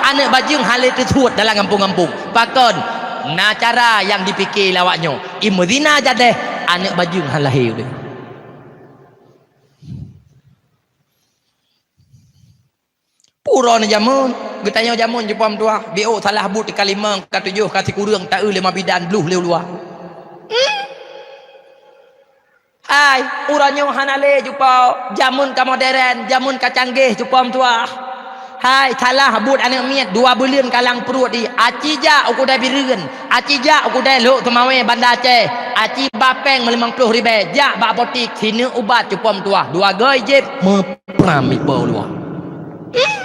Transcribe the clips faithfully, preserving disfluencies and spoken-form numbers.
aneuk bajeueng hana lé teusuet dalam gampông-gampông. Pakon? Na cara nyang jipike lé awaknyoe. I meuzina jadéh, aneuk bajeueng hana lahé udeb. Peue uroe nyoe jameun, geutanyoe jameun cupa meutuah, biôh salah buet ka limong, ka tujoh, ka sikureueng, taeu lé ma bidan, bloh lé u luwa. Hmm? Hai, uroe nyoe hana lé cupa, jameun ka modern, jameun ka canggih cupa meutuah. Hai, salah buet aneuk miet, dua buleuen ka lam pruet jih, aci jak u keudai Bireuen, aci jak u keudai Lhok Seumawé Banda Aceh, aci ba péng meulimong ploh ribèe, jak bak apotik, sineuk ubat cupa meutuah, dua goe jieb, meupram ié po u luwa. Hmm?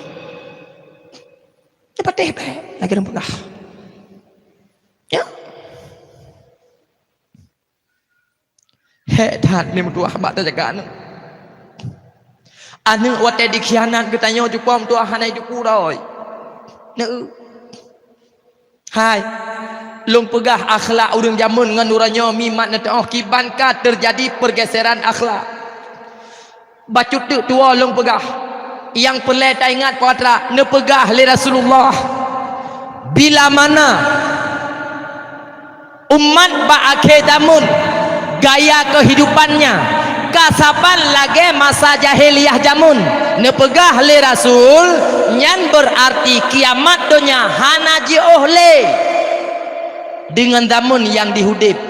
Nyoe patéh bèk lagèe ureueng peugah. Ya. Hék that mi meutuah bak tajaga aneuk. Aneuk watèe dikhianat geutanyoe cupa meutuah hana jiteupeue droe. Neu. Hai, lôn peugah akhlak ureueng jameun ngon uroe nyoe mi mat neuteuôh kiban ka teujadi peurgeuseran akhlak. Bacut teuk tuwoe lôn peugah, nyang peureulèe taingat peue atra neupeugah lé Rasulullah, bila mana umat bak akhé jameun gaya keuhidupannya ka saban lagèe masa jahiliyah jameun, neupeugah lé Rasul, nyan beurarti kiamat donya hana jiôh lé deungon jameun nyang jiudeb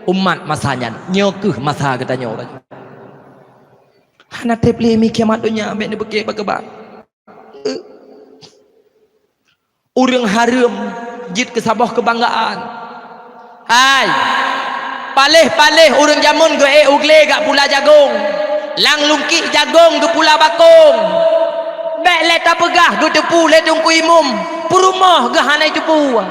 umat masa nyan. Nyoe kheueh masa geutanyoe. Hana trép lé mi kiamat donya, bèk neubeuké bak keuban. Ureueng hareuem jeuet keu saboh keubanggaan. Hai, paléh-paléh ureueng jameun geuék u glé gak pula jagong, lam lungkiek jagong geupula bakong. Bèk lé tapeugah geuteupeue lé Teungku Imum, peurumoh geuh hana jiteupeue.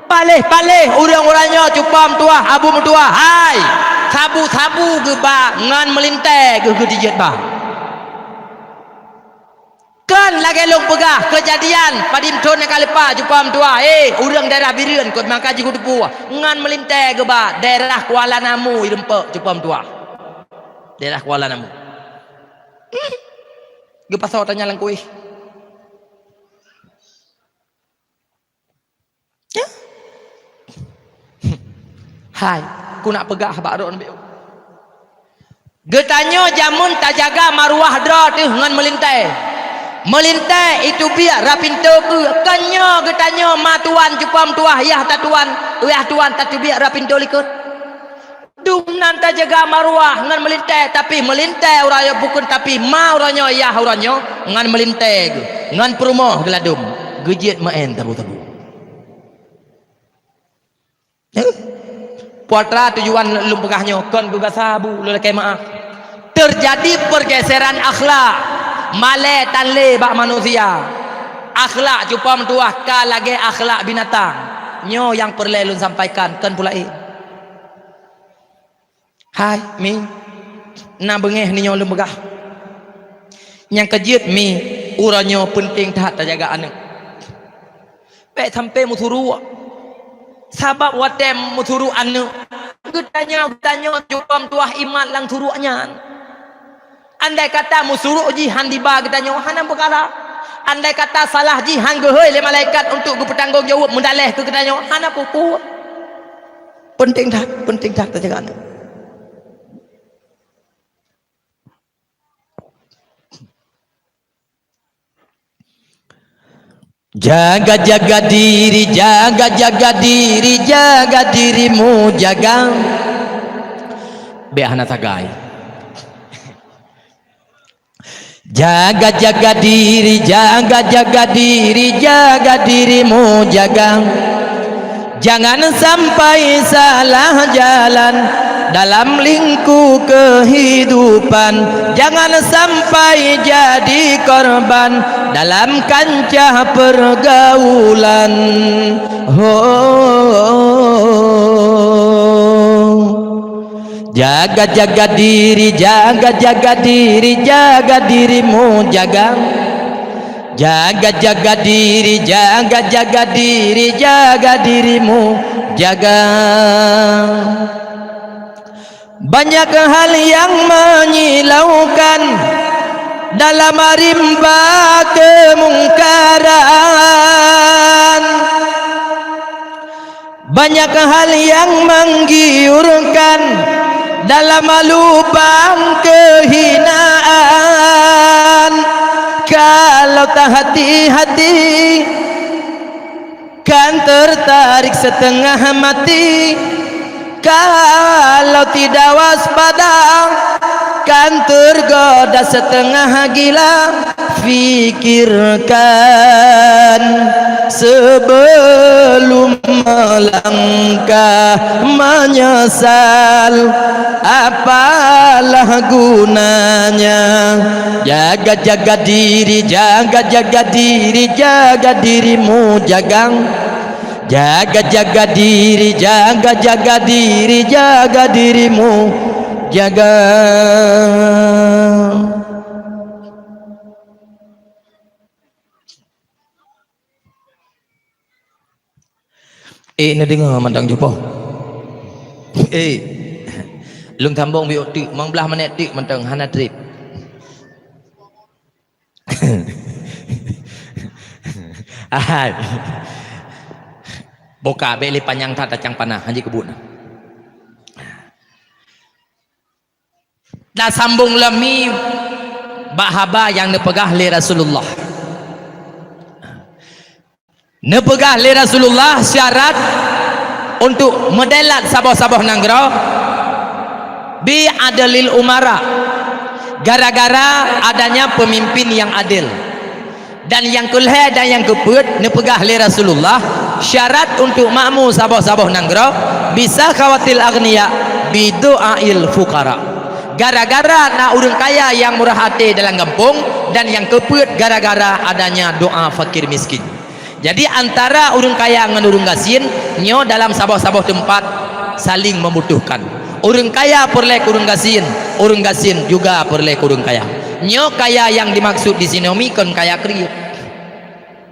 Paléh-paléh ureueng-ureueng nyoe cupa meutuah, abu meutuah, hai! Sabu-sabu geuba ngon meulintèe geuh geutijeuet ba. Kon lagèe lôn peugah keujadian padum thôn nyang ka leupah cupa meutuah, eh, ureueng daerah Bireuen kot maka jikuteupeue ngon meulintèe geuba daerah Kuala Namu i rumpok cupa meutuah. Daerah Kuala Namu. Geupasoe tanya lam kueh. Ya. Hai, ku nak peugah bak droeneuh. Geutanyoe jameun tajaga maruah droe teuh ngon meulintèe. Meulintèe iteubiet rab pintoe keuh, kon nyoe geutanyoe ma tuan cupa meutuah yah tatuan, yah tuan tateubiet rab pintoe likot. Dum nan tajaga maruah ngon meulintèe, tapi meulintèe uroe nyoe bukon, tapi ma uroe nyoe yah uroe nyoe ngon meulintèe geuh, ngon peurumoh geuladum, geujeuet meu'en tabu-tabu. Peue atra tujuan lôn peugah nyoe, kon geuga sabu lôn lakèe meu'ah. Teujadi peurgeuseran akhlak, malèe tan lé bak manusia. Akhlak cupa meutuah ka lagèe akhlak binatang. Nyoe nyang peureulèe lôn sampaikan, kon peue laén. Hai, mi, na beungèh nyoe lôn peugah. Nyang keujeuet, mi, uroe nyoe peunteng that tajaga aneuk. Bèk sampoe meusurok. Sabab watèe meusurok aneuk, geutanyoe, geutanyoe cupa meutuah imat lam surok nyan. Andai kata meusurok jih han diba geutanyoe, hana peukara. Andai kata salah jih han geuhôi lé malaikat untuk geupeutanggong jaweueb meudalèh keu geutanyoe, hana peue-peue. Peunteng that, peunteng that tajaga aneuk. Jaga-jaga diri, jaga-jaga diri, jaga dirimu, jaga. Bèk hana sagai. Jaga-jaga diri, jaga-jaga diri, jaga dirimu, jaga. Jangan sampai salah jalan dalam lingku kehidupan. Jangan sampai jadi korban dalam kancah pergaulan. Ho. Jaga-jaga diri, jaga-jaga diri, jaga dirimu, jaga. Jaga-jaga diri, jaga-jaga diri, jaga dirimu, jaga. Banyak hal yang menyilaukan dalam rimba kemungkaran. Banyak hal yang menggiurkan dalam lubang kehinaan. Kalau tak hati-hati, kan tertarik setengah mati. Kalau tidak waspada, kan tergoda setengah gila. Pikirkan sebelum melangkah, menyesal apalah gunanya. Jaga-jaga diri, jaga-jaga diri, jaga dirimu, jagang. Jaga-jaga diri, jaga-jaga diri, jaga dirimu, jaga. Eh, neudeungoe mantong jupoh. Eh, lôn sambong biôk teuk, limong blaih menit teuk mantong hana trép. Hai. Boka bèk lé panyang that tacang panah, hanjeuet keubuet na. Tasambong lom mi bak haba nyang neupeugah lé Rasulullah. Neupeugah lé Rasulullah syarat untuk meudelat saboh-saboh nanggroe, bi adlil umara, gara-gara adanya pemimpin yang adil. Dan nyang keulhèe dan nyang keupeuet neupeugah lé Rasulullah, syarat untuk makmu saboh-saboh nanggroe, bi sakhawatil aghniya, bi du'ail fuqara. Gara-gara na ureueng kaya nyang murah até dalam gampông, dan nyang keupeuet gara-gara adanya doa fakir miskin. Jadi, antara ureueng kaya ngon ureueng gasien, nyoe dalam saboh-saboh teumpat saling membutuhkan. Ureueng kaya peureulèe keu ureueng gasien, ureueng gasien juga peureulèe keu ureueng kaya. Nyoe kaya nyang dimaksud di sinoe mi kon kaya kriet.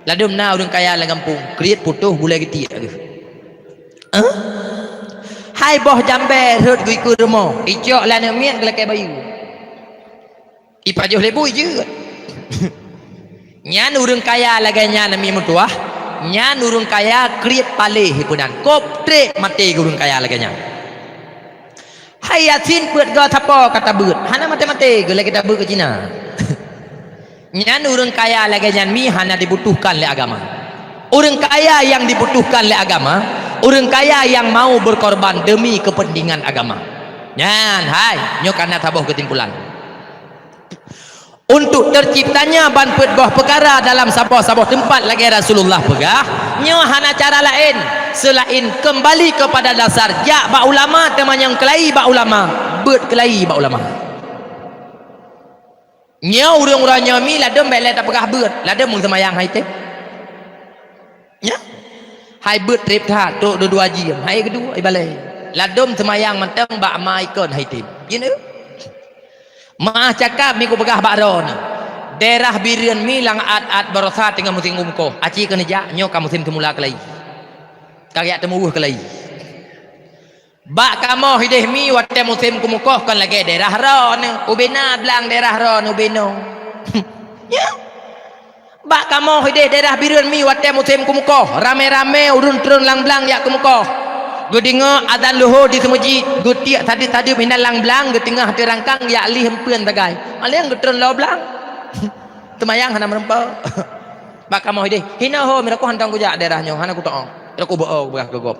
Ladôm na ureueng kaya lam gampông, kriet putôh gulai geutiek geuh. Hah? Hai boh jambèe rhot geuikôt rumoh, icok lam aneuk miet geulakèe bayeue. Ipajoh lé bui jeuet. Nyan ureueng kaya lagèe nyan mi meutuwah, nyan ureueng kaya kriet paléh ipeunan. Kop trép maté keu ureueng kaya lagèe nyan. Hai Yasin peuet goe sapo ka tabeuet, hana maté-maté geuh lagèe tabeuet keu Cina. Nyan ureueng kaya lagèe nyan mi hana dibutuhkan lé agama. Ureueng kaya nyang dibutuhkan lé agama, ureueng kaya nyang mau berkorban demi kepentingan agama. Nyan hai, nyoe ka na saboh keusimpulan. Untuk terciptanya ban peuet boh peukara dalam saboh-saboh teumpat lagèe Rasulullah peugah, nyoe hana cara laén seulaén keumbali keupada dasar jak bak ulama, teumanyong keulayi bak ulama, beuet keulayi bak ulama. Nyoe ureueng-ureueng nyoe mi ladôm bèk lé tapeugah beuet, ladôm meuseumayang hai tém. Nyan. Hai beuet trép that, trok dua-dua jeuem, hai keudua ibalèe. Ladôm seumayang mantong bak ma ikon hai tém. Jeuet. Meu'ah cakap mi kupeugah bak droeneuh. Daerah Bireuen mi lam at-at baroesa teungoh musém keumeukoh. Aci keuneuk jak, nyoe ka musém seumula keulayi. Ka geujak teumeuweuh keulayi. Bak kamoe hideh mi watèe musém keumeukoh kon lagèe daerah droeneuh, ubé na blang daerah droeneuh ubé noe. Nyoe. Bak kamoe hideh daerah Bireuen mi watèe musém keumeukoh, ramé-ramé ureueng tron lam blang jak keumeukoh. Geudeungoe azan luho di seumeujid, geutiek sadeup-sadeup inan lam blang, geuteungoh teurangkang jak lih eumpeuen sagai. Maleng geutron lom blang. Teumayang hana meurumpok. Bak kamoe hideh, hinoe ho, mira ku hantom kujak daerah nyoe, hana kutoe. Ira ku beu-o beugah keu gob.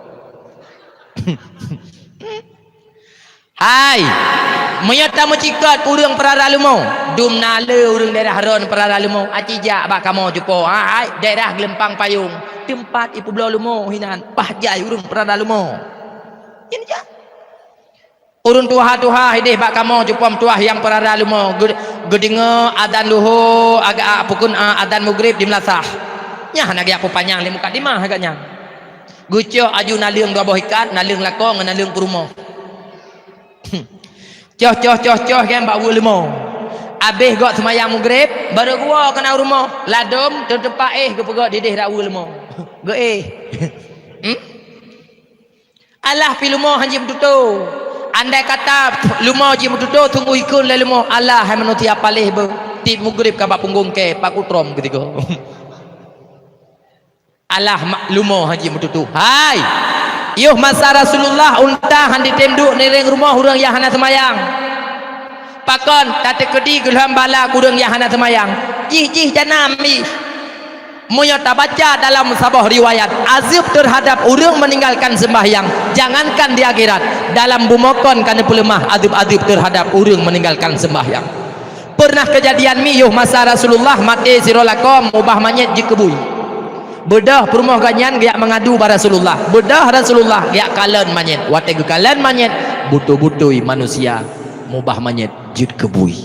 Hai, meunyoe tameucikot keu ureueng peurara leumo, dum na le ureueng daerah droeneuh peurara leumo, aci jak bak kamoe cupo, hai, daerah Geulumpang Payong, teumpat ipeubloe leumo hinan, paih jai ureueng peurara leumo. Nyan jak. Ureueng tuha-tuha hideh bak kamoe cupo meutuah nyang peurara leumo, geu-, geudeungoe azan luho, aga-, a, pukon, a, azan mugreb di meulasah. Nyan hana geujak peupanyang lé mukadimah agak nyan. Geucok aju naleueng dua boh ikat, naleueng lakoe ngon naleueng peurumoh. Coh, coh, coh, coh, kan bak weue leumo. Abéh gok seumayang mugreb, barô geuwoe keunan u rumoh. Ladôm, teuteupat éh geupeugöt dideh rak weue leumo. Geuéh. Hmm? Alah pi leumo han jimeututoe. Andai kata leumo jimeututoe, sunggoh ikheun lé leumo, alah hai manusia paléh beuh. Tiep mugreb ka bak punggong kèe, paku trom geusigoe. Alah mak leumo han jimeututoe. Hai! Yoh masa Rasulullah, unta han jitem duek nireng rumoh ureuëng nyang hana seumayang. Pakon tateukeudi geulham bala keu ureuëng nyang hana seumayang? Jih-jih janam jih. Meunyoe tabaca dalam saboh riwayat, azeueb teuhadab ureuëng meuninggalkan seumbahyang, jangankan di akhirat, dalam bumoe kon ka neupeuleumah azeueb-azeueb teuhadab ureuëng meuninggalkan seumbahyang. Peureunah keujadian mi yoh masa Rasulullah maté sidroe lakoe, meubah manyét jeuet keu bui. Beudôh peurumoh gobnyan geujak meungadu bak Rasulullah. Beudôh Rasulullah geujak kalon manyét. Watée geukalon manyét, beutôi-beutôi manusia meubah manyét jeuet keu bui.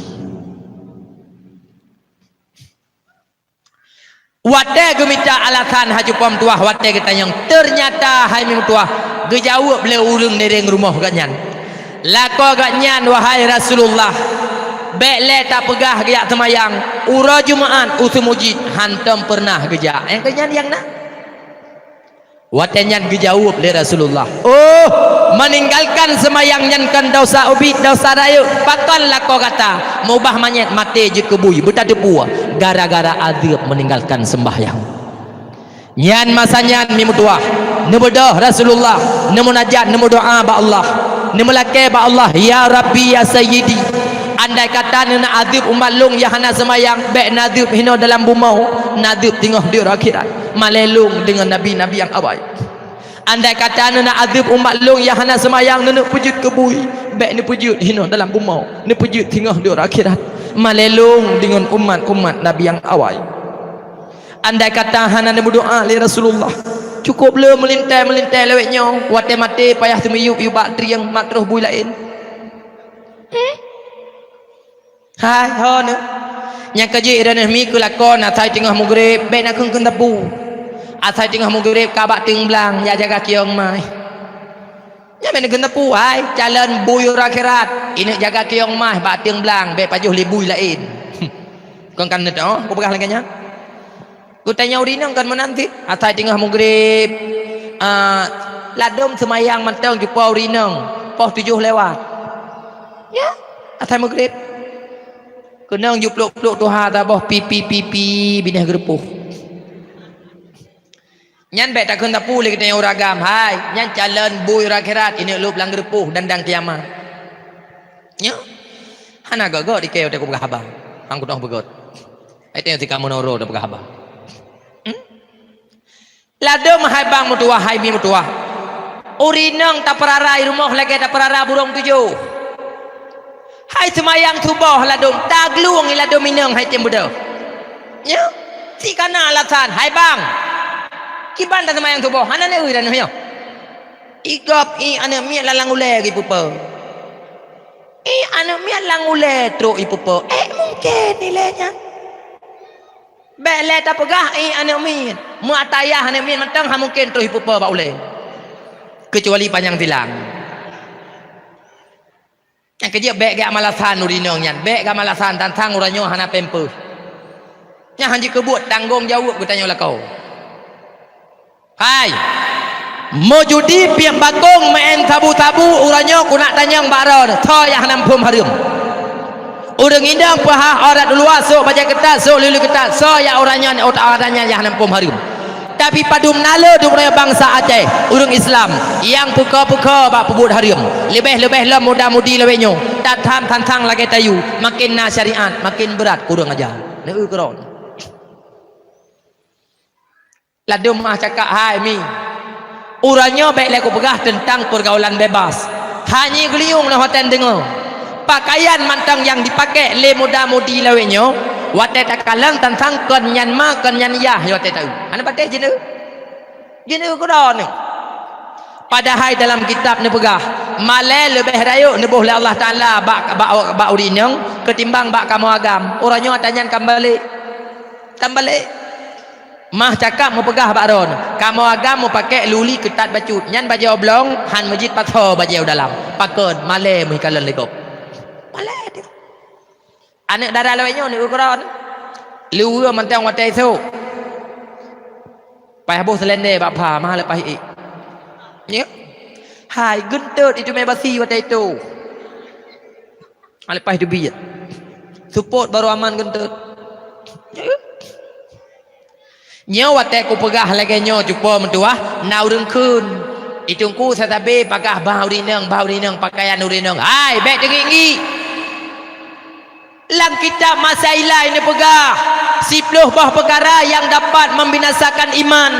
Watée geumita alasan hana cupo meutuwah, watée geutanyong, teunyata hai mi meutuwah, geujaweueb lé ureuëng nireng rumoh gobnyan, "Lakoe gobnyan, wahai Rasulullah, bék lé tapeugah geujak seumayang, uroe Jumat u seumujid hantom peureunah geujak." Nyang keunyan nyang na. Watée nyan geujaweueb lé Rasulullah, "Oh, meuninggalkan seumayang nyan kon desya ubit, desya rayeuk. Pakon lakoe gata meubah manyét maté jeuet keu bui, beutateupeue gara-gara azeueb meuninggalkan seumbahyang." Nyan masa nyan mi meutuwah, neubeudôh Rasulullah, neumunajat, neumeudoá bak Allah, neumeulakée bak Allah, "Ya Rabbi, ya Sayyidi, andai kata neuna azeueb umat lôn nyang hana seumayang, bék neuzeueb hinoe dalam bumoe, neuzeueb teungoh di akhirat, malée lôn deungon nabi-nabi nyang awai. Andai kata neuna azeueb umat lôn nyang hana seumayang, neuneuk peujeuet keu bui, bék neupeujeuet hinoe dalam bumoe, neupeujeuet teungoh di akhirat, malée lôn deungon umat-umat nabi nyang awai." Andai kata hana neumeudoá lé Rasulullah, cukôp le meulintée-meulintée lawét nyoe, watée maté payah teumiyueb-yub bak trieng mat troh bui laén. Hai, ho neuh. Nyang keujeuet droeneuh mi keu lakoe asai teungoh meugreb, bék na kheun-kheun teupeu. Asai teungoh meugreb ka bak teueng blang, jak jaga kiyong maih. Nyan bék na kheun teupeu, hai, calon bui uroe akhirat. Ineuk jaga kiyong maih bak teueng blang, bék pajoh lé bui laén. Kon kan neutoh, kupeugah lagée nyan. Geutanyoe ureuëng inong kon meunan cit, asai teungoh meugreb, ah, ladom seumayang mantong jipo ureuëng inong, poh tujoh lewat. Ya, asai meugreb. Keunong jiplôk-plôk tuha saboh pipi-pipi binéh geureupôh. Nyan bék takheun teupeu lé geutanyoe ureuëng agam, hai, nyan calon bui uroe akhirat, ineuk lôb lam geureupôh dan dang kiamat. Nyoe, hana gét-gét dikeu watée kupeugah haba. Hang kutoh beugét. Hai teuh tika meunurot peugah haba. Hmm? Ladom hai bang meutuwah, hai mi meutuwah. Ureuëng inong tapeurara i rumoh lagée tapeurara burông tujoh. Hai seumayang suboh ladom, taglueng i ladom inong hai tem beudôh. Nyoe, si kana alasan, hai bang. Kiban taseumayang suboh, hana neueu dan nyoe. Igop i aneuëk miet lalang ulée geupeupeu. I aneuëk miet lam ulée trok ipupo, ék mungken ilée nyan. Bék lé tapeugah i aneuëk miet, meuatayah aneuëk miet mantong hana mungken trok ipupo bak ulée, keucuali panyang silang. Nyang keujeuet bék gét malasan ureuëng inong nyan, bék gét malasan tantang uroe nyoe hana pampers. Nyan hana jikeubuet tanggong jaweueb geutanyoe lakoe. Hai, meujudi, piep bakong, meu'en sabu-sabu, uroe nyoe keuneuk tanyong bak droe, soe nyang hana muphom hareuem? Ureuëng inong peuhah aurat u luwa, sôk bajée keutat, sôk lili keutat, soe nyang uroe nyoe aurat nyan nyang hana muphom hareuem? Tapi padum na le dum droe bansa Aceh, ureuëng Islam, nyang peuko-peuko bak peubuet hareuem, leubeh-leubeh lom muda-mudi lawét nyoe, tatham tantang lagée tayue, maken na syariat, maken brat keu ureuëng aja. Neu keudroe. Ladom mah cakap hai mi. Uroe nyoe bék lé kupeugah teuntang peurgaulan bebas. Hana geulinyueng lôn watée deungoe. Pakaian mantong nyang jipakék lé muda-mudi lawét nyoe, watée takalon tantang kon nyan ma, kon nyan yah watée taeu. Hana patéh jeuneue. Jeuneue keudroe nyoe. Padahai dalam kitab neupeugah, malée leubeh rayeuk neuboh lé Allah Taala bak, bak, bak ureuëng inong keutimbang bak kamoe agam. Uroe nyoe ata nyan ka meubalek. Ka meubalek. Mah cakap meupeugah bak droe, kamoe agam meupakék luli keutat bacut, nyan bajée oblong, han meujeuet pasoe bajée u dalam. Pakon, malée meuhikalon lé gob. Malée teuh. Aneuëk dara lawét nyoe neu keudroe. Luweue mantong watée sôk. Payah boh seulendé bak pha, mah leupah ék. Nyoe. Hai, geuntot itu mé basi watée itu. Leupah teubiet. Seupôt barô aman geuntot. Nyoe watée kupeugah lagée nyoe cupo meutuwah, na ureuëng kheun. Itungku sasabe pakai bah urineueng, bah urineueng, pakaian urineueng. Hai, bèk teungiek-ngiek! Lam kitab Masailai neupeugah, siploh boh peukara nyang dapat membinasakan iman.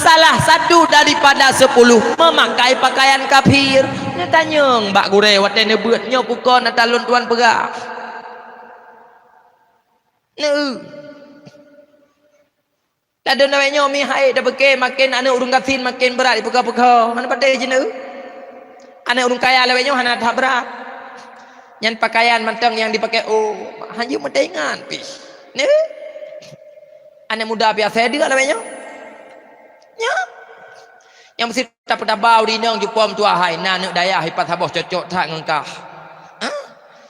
Salah satu daripada sepuluh, memakai pakaian kafir. Neutanyong bak gurèe watèe neubeuet, "Nyoe peue kon ata lôn tuan peugah?" Neu. Ladôm lawét nyoe mi hai tapeuke maken aneuk ureueng gasien maken brat ipeugah-peugah, hana patéh jeuneuk. Aneuk ureueng kaya lawét nyoe hana that brat. Nyan pakaian mantong nyang jipake, oh, hanjeuet meuteuingat pih. Neu. Aneuk muda pih asai deuk lawét nyoe. Nyoe. Nyang meusi Tapeutaba u inong cupo meutuah hai, na aneuk dayah ipat saboh cocok that ngon kah. Hah?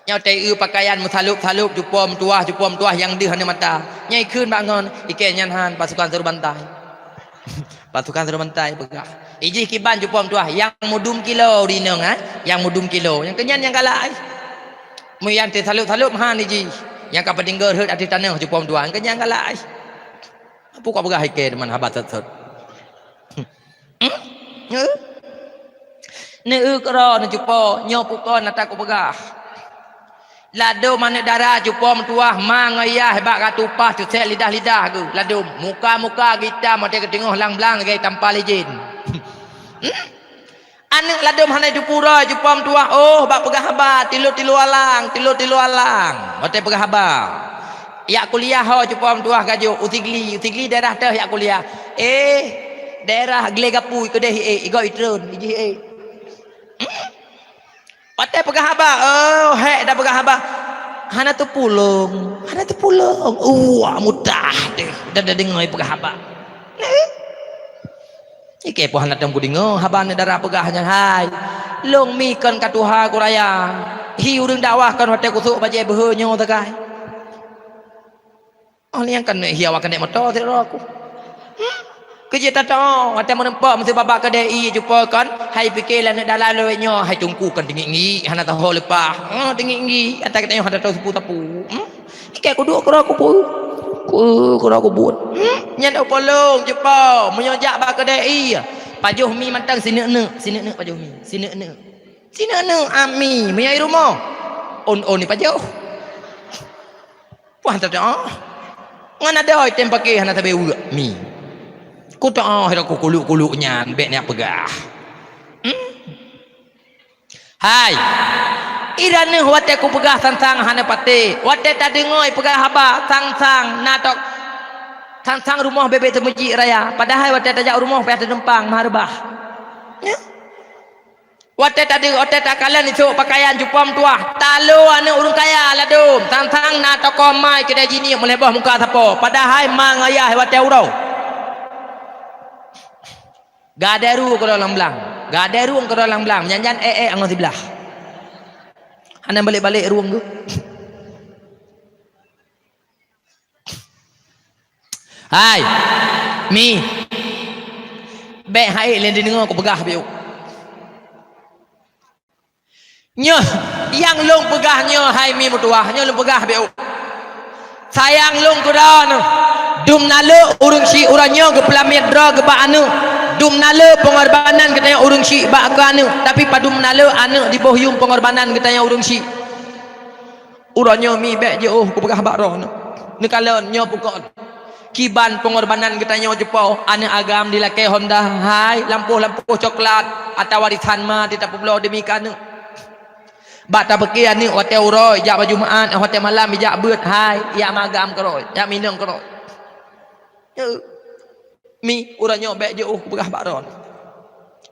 Nyoe teu pakaian meusalôb-salôb cupo meutuah, cupo meutuah nyang deuh aneuk mata. Nyoe ikheun bak ngon, ikheun nyan han pasukan seureubantai. Pasukan seureubantai peugah. Ijih kiban cupo meutuah nyang meudum kilo u inong, ha? Nyang meudum kilo. Nyang keunyan nyang galak ai. Meunyan teu salôb-salôb han ijih. Nyang ka peutinggai rhot ateueh tanoh cupo meutuah. Nyang keunyan galak ai. Peue ka peugah ikheun teuma haba sot-sot. Hmm? Neu? Neu keudroe neucupo, nyoe peue kon ata kupeugah. Ladôm aneuk dara cupo meutuah ma ngon yah bak ka tupaih teusek lidah-lidah geuh. Ladôm muka-muka geuitam watèe geuteungoh lam blang lagèe tampa lé jén. Hmm? Aneuk ladôm hana jiteupeue uroe cupo meutuah, oh, bak peugah haba, tilu-tilu alang, tilu-tilu alang. Watèe peugah haba. Jak kuliah ho cupo meutuah gajok, u Sigli, u Sigli daerah teuh jak kuliah. Eh, daerah Glé Gapui keudeh, eh, igoe itreun, ijih, eh. Hmm? Watèe peugah haba, oh, hék dah peugah haba. Hana teupulông, hana teupulông. Uwak mutah deh, dah, dah deungoe peugah haba. Eh? Ikheun peue hana teupeue deungoe haba aneuk dara peugah nyan hai. Lôn mi kon ka tuha ku raya. Hi ureueng dakwah kon watèe kusôk bajèe beuhe nyoe sagai. Oh, nyang kon hi awak keuneuk moto sidroe ku. Hmm? Keujeuet that, oh, watèe meurumpok meusibabat keudè ie cupo kon, hai pike lé aneuk dara lawét nyoe, hai teungku kon teungiek-ngiek hana taho leupah. Oh, teungiek-ngiek, ata geutanyoe hana tahu sapeue-sapeue. Hmm? Ikheun kuduek keudroe kubu. Ku, keudroe kubuet. Hmm? Nyan ôh polong cupo, meunyoe jak bak keudè ie. Pajoh mi mantong sineuk-neuk, sineuk-neuk pajoh mi. Sineuk-neuk. Sineuk-neuk ami, meunyoe i rumoh. On-on ipajoh. Puah teudoa. Ngon adoe tem paké hana sabe weuek mi. Kutoe hira kukuluk-kuluk nyan bèk neujak peugah. Hmm? Hai. Ira neuh watèe kupeugah sang-sang hana patéh. Watèe tadeungoe peugah haba sang-sang na tok. Sang-sang rumoh bèk-bèk teumeujik raya. Padahai watèe tajak u rumoh payah teunumpang meuhah reubah. Nyoe. Watèe tadi, watèe takalon isôk peukayan cupo meutuah, talo aneuk ureueng kaya ladôm, sang-sang na toko mai keudè jiniep meulhèe boh muka sapo, padahai ma ngon yah watèe uroe. Gadèe rueng keudroe lam blang, gadèe rueng keudroe lam blang, nyan-nyan ék-ék ngon siblah. Hana balek-balek rueng geuh. Hai, mi. Bèk hai lé deungoe kupeugah beu. Nyoe, nyang lôn peugah nyoe hai mi meutuah, nyoe lôn peugah beu. Sayang lôn keudroe nyoe. Dum na le ureueng syik uroe nyoe geupeulamiet droe geuba aneuk. Dum na le peungorbanan geutanyoe ureueng syik bak keu aneuk, tapi padum na le aneuk diboh yuem peungorbanan geutanyoe ureueng syik. Uroe nyoe mi bèk jiôh kupeugah bak droeneuh. Neukalon nyoe peue kon. Kiban peungorbanan geutanyoe cupo, aneuk agam dilakèe Honda hai, lampôh-lampôh coklat, atawa risan ma teuh tapeubloe deumi keu aneuk. Bak tapeuke aneuk watèe uroe jak bak Jumat, watèe malam ijak beuet hai, jak magam keudroe, jak minong keudroe. Mi, uroe nyoe bèk jiôh kupeugah bak droeneuh.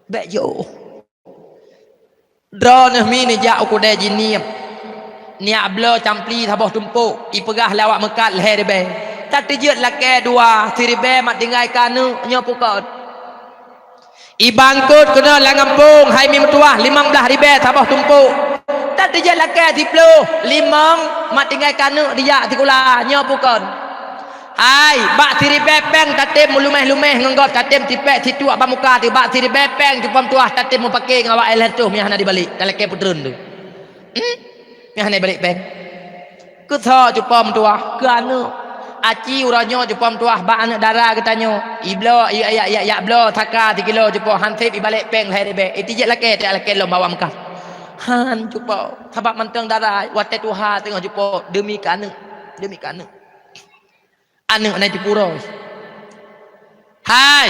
Bèk jiôh. Droeneuh mi neujak u keudè jiniep. Neujak bloe campli saboh tumpôk, ipeugah lé awak meukat lhèe ribèe. Tateujeuet lakèe dua, siribèe mat tinggai keu aneuk, nyoe peue kon. Ibangkot keunoe lam gampông, hai mi meutuah, limong blaih ribèe saboh tumpôk. Tateujeuet lakèe siploh, limong mat tinggai keu aneuk dijak sikula, nyoe peue kon. Hai, bak siribèe pèng tatem meuluméh-luméh ngon gob, tatem tipèk situek bak muka teuh, bak siribèe pèng cupo meutuah tatem meupaké ngon awak éh lhèe reutôh meuiah hana jibalek, talakèe peutreun teuh. Hmm? Meuiah hana jibalek pèng. Keu soe cupo meutuah? Keu aneuk. Aci uroe nyoe cupo meutuwah bak aneuk dara geutanyoe. Ibloe, i-, ya, ya, ya, bloe saka sikilo cupo, han sép ibalek péng lhèe ribèe. Itijak lakèe, tak lakèe lom bawang meukat. Han cupo. Sabab mantong dara, watèe tuha teungoh cupo, deumi keu aneuk. Deumi keu aneuk. Aneuk na jipuro. Hai!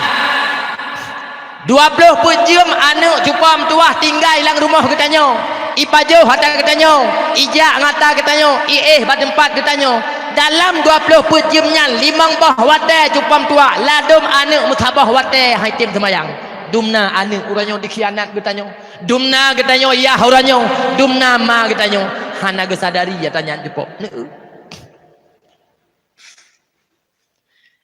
Dua ploh peuet jeuem aneuk cupo meutuwah tinggai lam rumoh geutanyoe. Ipajoh ata geutanyoe, ijak ngon ata geutanyoe, iéh bak teumpat geutanyoe. Dalam dua ploh peuet jeuem nyan, limong boh watèe cupo meutuwah, ladôm aneuk meusaboh watèe han tem seumayang. Dumna aneuk uroe nyoe dikhianat geutanyoe. Dumna geutanyoe yah uroe nyoe. Dumna ma geutanyoe hana geusadari ata nyan cupo. Neu.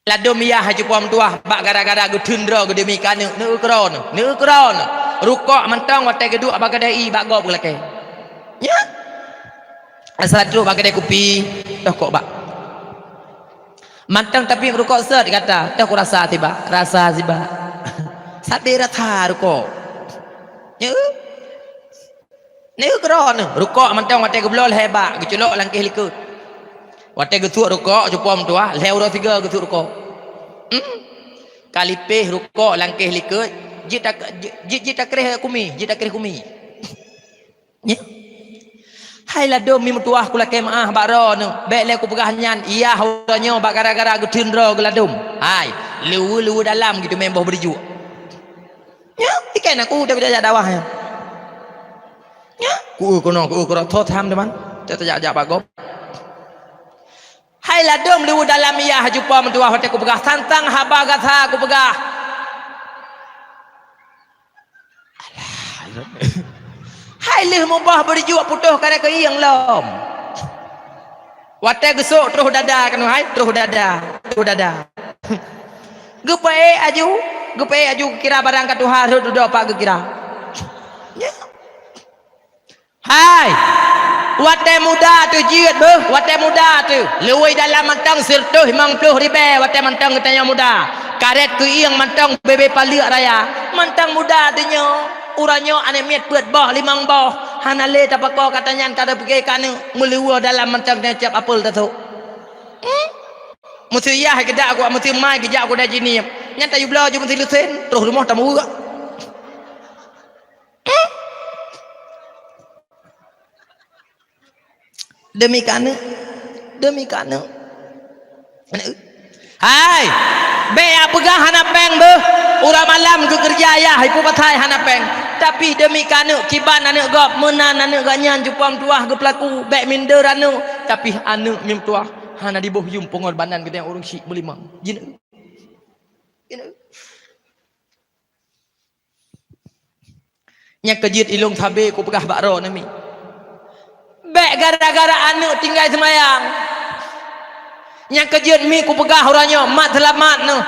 Ladôm yah hai cupo meutuwah bak gara-gara geutheun droe geudeumi keu aneuk, neu keudroe neu, neu keudroe neu. Rukok mantong watèe geuduek bak keudè ie bak gob geulakèe. Nyan. Asai trok bak keudè kupi, toh kok bak. Mantong tapi rukok sot gata, toh kurasa sibak, rasa sibak. Sabe rasa rukok. Nyan. Neu keudroe neu, rukok mantong watèe geubloe lhèe bak, geuculok lam kéh likot. Watèe geusuet rukok, cupo meutuwah, lhèe uroe sigoe geusuet rukok. Hmm. Ka lipéh rukok lam kéh likot, jeuet tak-, jeuet, jeuet, jeuet takréh kumi, jeuet takréh kumi. Nyan. Hai ladôm mi meutuwah kulakèe meu'ah bak droeneuh, bèk lé kupeugah nyan, yah uroe nyoe bak gara-gara geutheun droe geuladôm. Hai, leuweue-leuweue dalam geuteumé boh beurijôk. Nyan, ikan aku dah jak dakwah nyan. Nyan, kueu keunoe, kueu keunoe, tho tham teuma. Cok tajak-jak bak gob. Hai ladôm leuweue dalam yah cupo meutuwah watèe kupeugah, tantang haba gata kupeugah. Alah. Hai lheueh meuboh beurijôk putôh kada keuieng lom. Watèe geusok troh dada keunoe hai, troh dada, troh dada. Geupeuék aju, geupeuék aju geukira barang ka tuha rhot dudoe pat geukira. Ya. Hai! Watèe muda teuh jeuet beuh, watèe muda teuh. Luwoi dalam mantong sireutôh limong ploh ribèe watèe mantong geutanyoe muda. Karét keuieng mantong bebe paleuk raya. Mantong muda teuh nyoe. Uroe nyoe aneuk miet peuet boh, limong boh. Hana lé tapakoe gata nyan ka tapiké keu aneuk. Meuluwue dalam mantong nyan cab apel tasok. Hmm? Meuseu yah geujak ku, meuseu mai geujak ku dan jinieub. Nyan tayue bloe ju meuseu leusen, troh rumoh tameuweuek. Hmm? Demi keu aneuk, demi keu aneuk. Aneuk. Hai, bèk jak peugah hana péng beuh. Uroe malam geukeureuja yah, ipeue pasai hana péng. Tapi demi keu aneuk, kiban aneuk gob, meunan aneuk gobnyan cupo meutuwah geupeulaku, bèk minder aneuk. Tapi aneuk mi meutuwah hana diboh yum peungorbanan geutanyoe ureueng syiek meulimong. Jineuk. Jineuk. Nyang keu jeuet ilôn sabe kupeugah bak droeneuh mi. Bèk gara-gara aneuk tinggai seumayang. Nyang keu jeuet mi kupeugah uroe nyoe, mat seulamat neuh.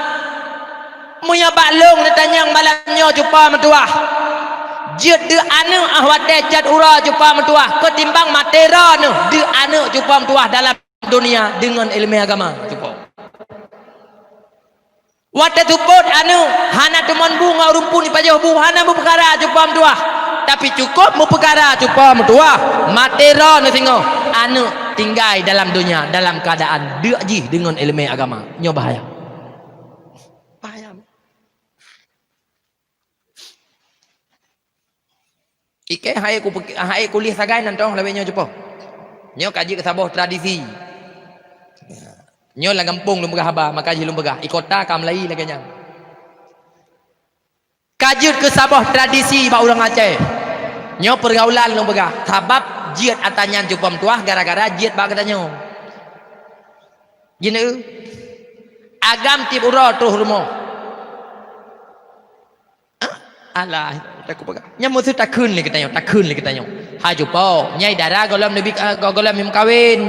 Meunyoe bak lôn neutanyong malam nyoe cupa meutuwah, jeuet deuk aneuk 'oh watèe cot uroe cupa meutuwah, keutimbang maté droeneuh deuk aneuk cupa meutuwah dalam donya deungon ileumèe agama cupa. Watèe seupôt aneuk hana teumon bu ngon ureueng phôn ipajoh bu, hana meupeukara cupa meutuwah. Tapi cukôp meupeukara cupa meutuwah, maté droeneuh singoh, aneuk tinggai dalam donya dalam keuadaan deuk jih deungon ileumèe agama. Nyoe bahaya. Bahaya. Ikèe hai ku, hai kulieh sagai nan toh lawét nyoe cupo. Nyoe ka jeuet keu saboh tradisi. Nyoe lam gampông lôn peugah haba, maka jih lôn peugah. I kota ka meulayi lagèe nyan. Ka jeuet keu saboh tradisi bak ureueng Aceh. Nyoe peurgaulan lôn peugah. Sabab jeuet ata nyan cupo meutuwah gara-gara jeuet bak geutanyoe. Jineuk. Agam tiep uroe troh rumoh. Ah, alah, takot peugah. Nyan meuseu takheun lé geutanyoe, takheun lé geutanyoe. Hai cupo, nyai dara gohlom neubi, ah, gohlom meukawen.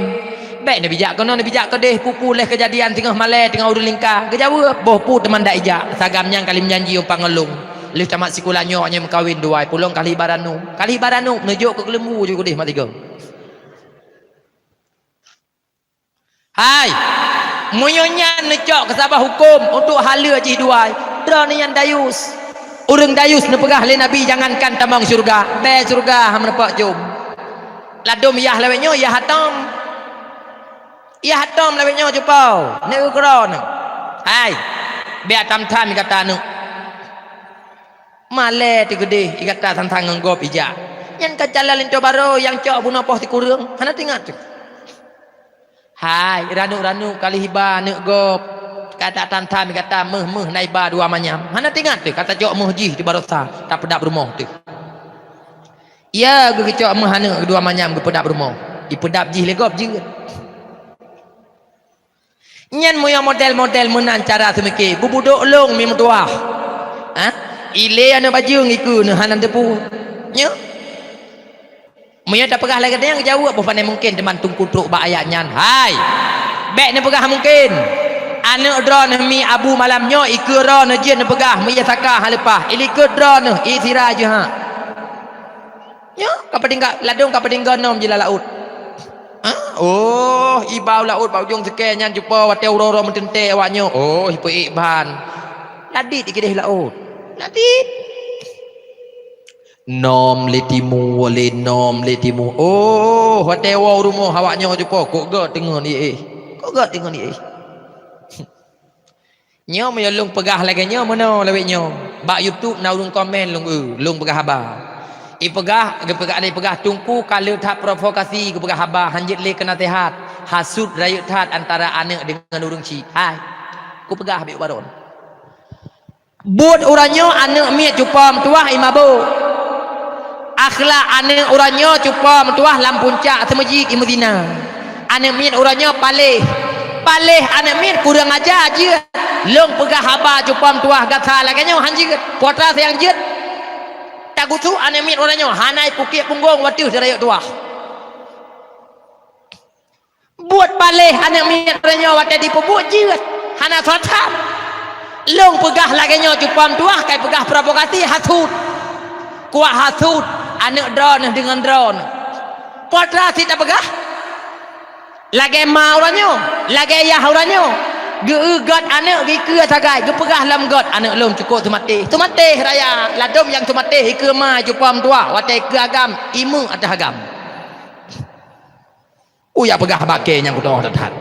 Bèk neubi jak keunoe, neubi jak keudeh, peue-peue lheueh keujadian teungoh malèe, teungoh ureueng lingka. Geujaweueb, boh peue teuma ndak ijak. Sagam nyan ka lheueh meujanji umpat ngon lôn. Lheueh tamat sikula nyoe nyai meukawen dua, pulông ka lheueh iba ranup. Ka lheueh iba ranup, neujok keu keuleumbu ju keudeh mat tiga. Hai! Meunyoe nyan neucok keu saboh hukôm untuk haleue jih dua, droeneuh nyan dayus. Ureueng dayus neupeugah lé Nabi, jangankan tamong syeuruga, bèe syeuruga han meuneupok jom. Ladôm yah lawét nyoe, yah atom. Yah tom lawét nyoe cupo, neuk keudroe neuh. Hai, bék tham-tham i gata neuh. Malée teuh keudeh i gata sang-sang ngon gob ijak. Nyan ka calon linto barô nyang cok bunoe poh sikureueng, hana teuingat teuh. Hai, ranuek-ranuek ka lheueh iba aneuk gob. Ka that tham-tham i gata méuh-méuh na iba dua manyam. Hana teuingat teuh ka tacok méuh jih di baroesa, tapeudab rumoh teuh. Ya, geugeucok méuh aneuk dua manyam geupeudab rumoh. Ipeudab jih lé gob jeuet. Nyan meunyoe model-model meunan cara seumiké, beubudok lôn mi meutuwah. Ha? Ilée aneuk bajeueng ikeue neuh hana teupeu. Nyoe. Meunyoe tapeugah lagée nyan geujaweueb boh pane mungken teuma teungku trok bak ayat nyan. Hai! Bék neupeugah mungken. Aneuk droeneuh mi abu malam nyoe ikeue droeneuh jeuet neupeugah meujih saka hana leupah. Ilikot droeneuh, i sira jeuha. Nyoe ka peutinggai, ladôm ka peutinggai nom jih lam laôt. Ha? Oh, iba u laôt bak ujong seukée nyan cupo watée uroe-uroe meuteuntée awak nyoe. Oh, ipeuék ban. Ladit i keudeh laôt. Ladit. Nom lé timu, lé nom lé timu. Oh, watée woe u rumoh awak nyoe cupo, kok gét teungeut ié. Kok gét teungeut ié. Nyoe meunyoe lôn peugah lagée nyoe meunoe lawét nyoe. Bak YouTube na ureuëng komen lôn, eu, lôn peugah haba. Ipeugah, geupeugah, ipeugah teungku ka le that provokasi geupeugah haba, hanjeuet lé keu naseuhat. Hasut rayeuk that antara aneuk deungon ureuëng chik. Hai, kupeugah bék ubaron. Buet uroe nyoe aneuk miet cupo meutuwah imabok. Akhlak aneuk uroe nyoe cupo meutuwah lam puncak seumeujid imeuzina. Aneuk miet uroe nyoe paléh. Paléh aneuk miet kureueng aja jeuet. Lôn peugah haba cupo meutuwah gata lagée nyoe han jeuet. Putra sayang jeuet. Tagusu aneuk miet uroe nyoe hana ipukiek punggong wateueh di rayeuk tuwah. Buet paléh aneuk miet uroe nyoe watée jipeubuet jeuet, hana soe that. Lôn peugah lagée nyoe cupo meutuwah kai peugah provokasi hasut. Kuwak hasut aneuk droeneuh deungon droeneuh. Putra sit tapeugah. Lagée ma uroe nyoe, lagée yah uroe nyoe. Geu-eu gét aneuk geukeue sagai, geupeugah lom gét aneuk lôn cukôp teumatéh. Teumatéh raya, ladôm nyang teumatéh ikeue ma cupo meutuwah watée ikeue agam, imeuek ateueh agam. Uya peugah bak kée nyang kutoh that-that.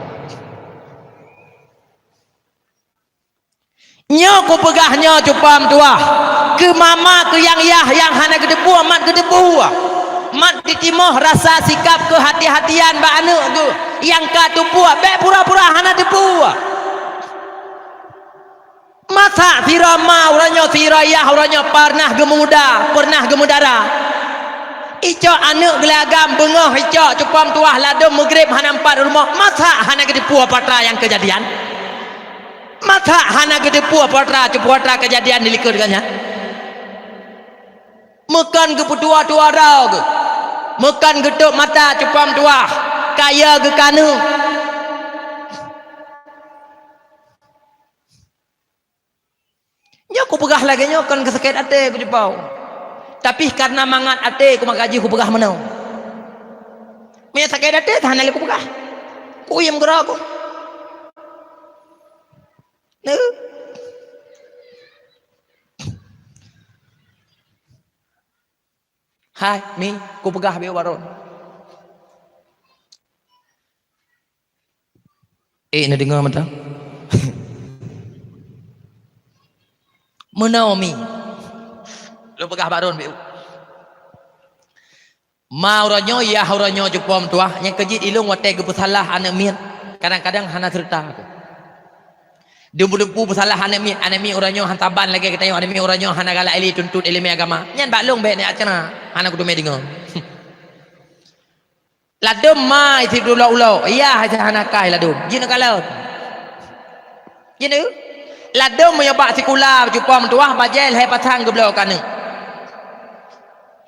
Nyoe kupeugah nyoe cupo meutuwah, keu mama keu nyang yah nyang hana geuteupeue mat geuteupeue. Mat jitimoh rasa sikab keuhati-hatian bak aneuk geuh nyang ka teupeue bék pura-pura hana teupeue. Masa sidroe ma uroe nyoe sidroe yah uroe nyoe pernah geumuda, pernah geumeudara. Icok aneuk geulagam beungoh icok cupo meutuwah ladôm meugreb hana meupat rumoh, masa hana geuteupeue putra nyang keujadian? Masa hana geuteupeue putra cupo putra keujadian di likot geuh nyan? Meukon geupeutuwa-tuwa droe geuh, meukon geutôb mata cupo meutuwah, kaya geukaneuk. Nyoe kupeugah lagée nyoe kon keu sakét até kucupo. Tapi kareuna mangat até kumaka jih kupeugah meunoe. Meunyoe sakét até, hana lé kupeugah. Kuiem keudroe ku. Neu. Hai, Mi, kupeugah bék ubaron. Eh, neudeungoe mantong? Meunoe, Mi. Lôn peugah baron, bék. Ma uroe nyoe, yah uroe nyoe cupo meutuwah, nyang keujeuet ilôn watée geupeusalah aneuk miet, kadang-kadang hana seureuta. Deumpu-deumpu peusalah aneuk miet, aneuk miet uroe nyoe han saban lagée geutanyoe, aneuk miet uroe nyoe hana galak ilée tuntot iéleumé agama. Nyan bak lôn bék neujak ceura, hana kuteumé deungoe. Ladôm ma isi dulok-ulok, yah isi hana kai ladôm. Jeuet neukalon. Jeuet neu? Ladôm meunyoe bak sikula cupo meutuwah bajée lhée pasang geubloe keu aneuk.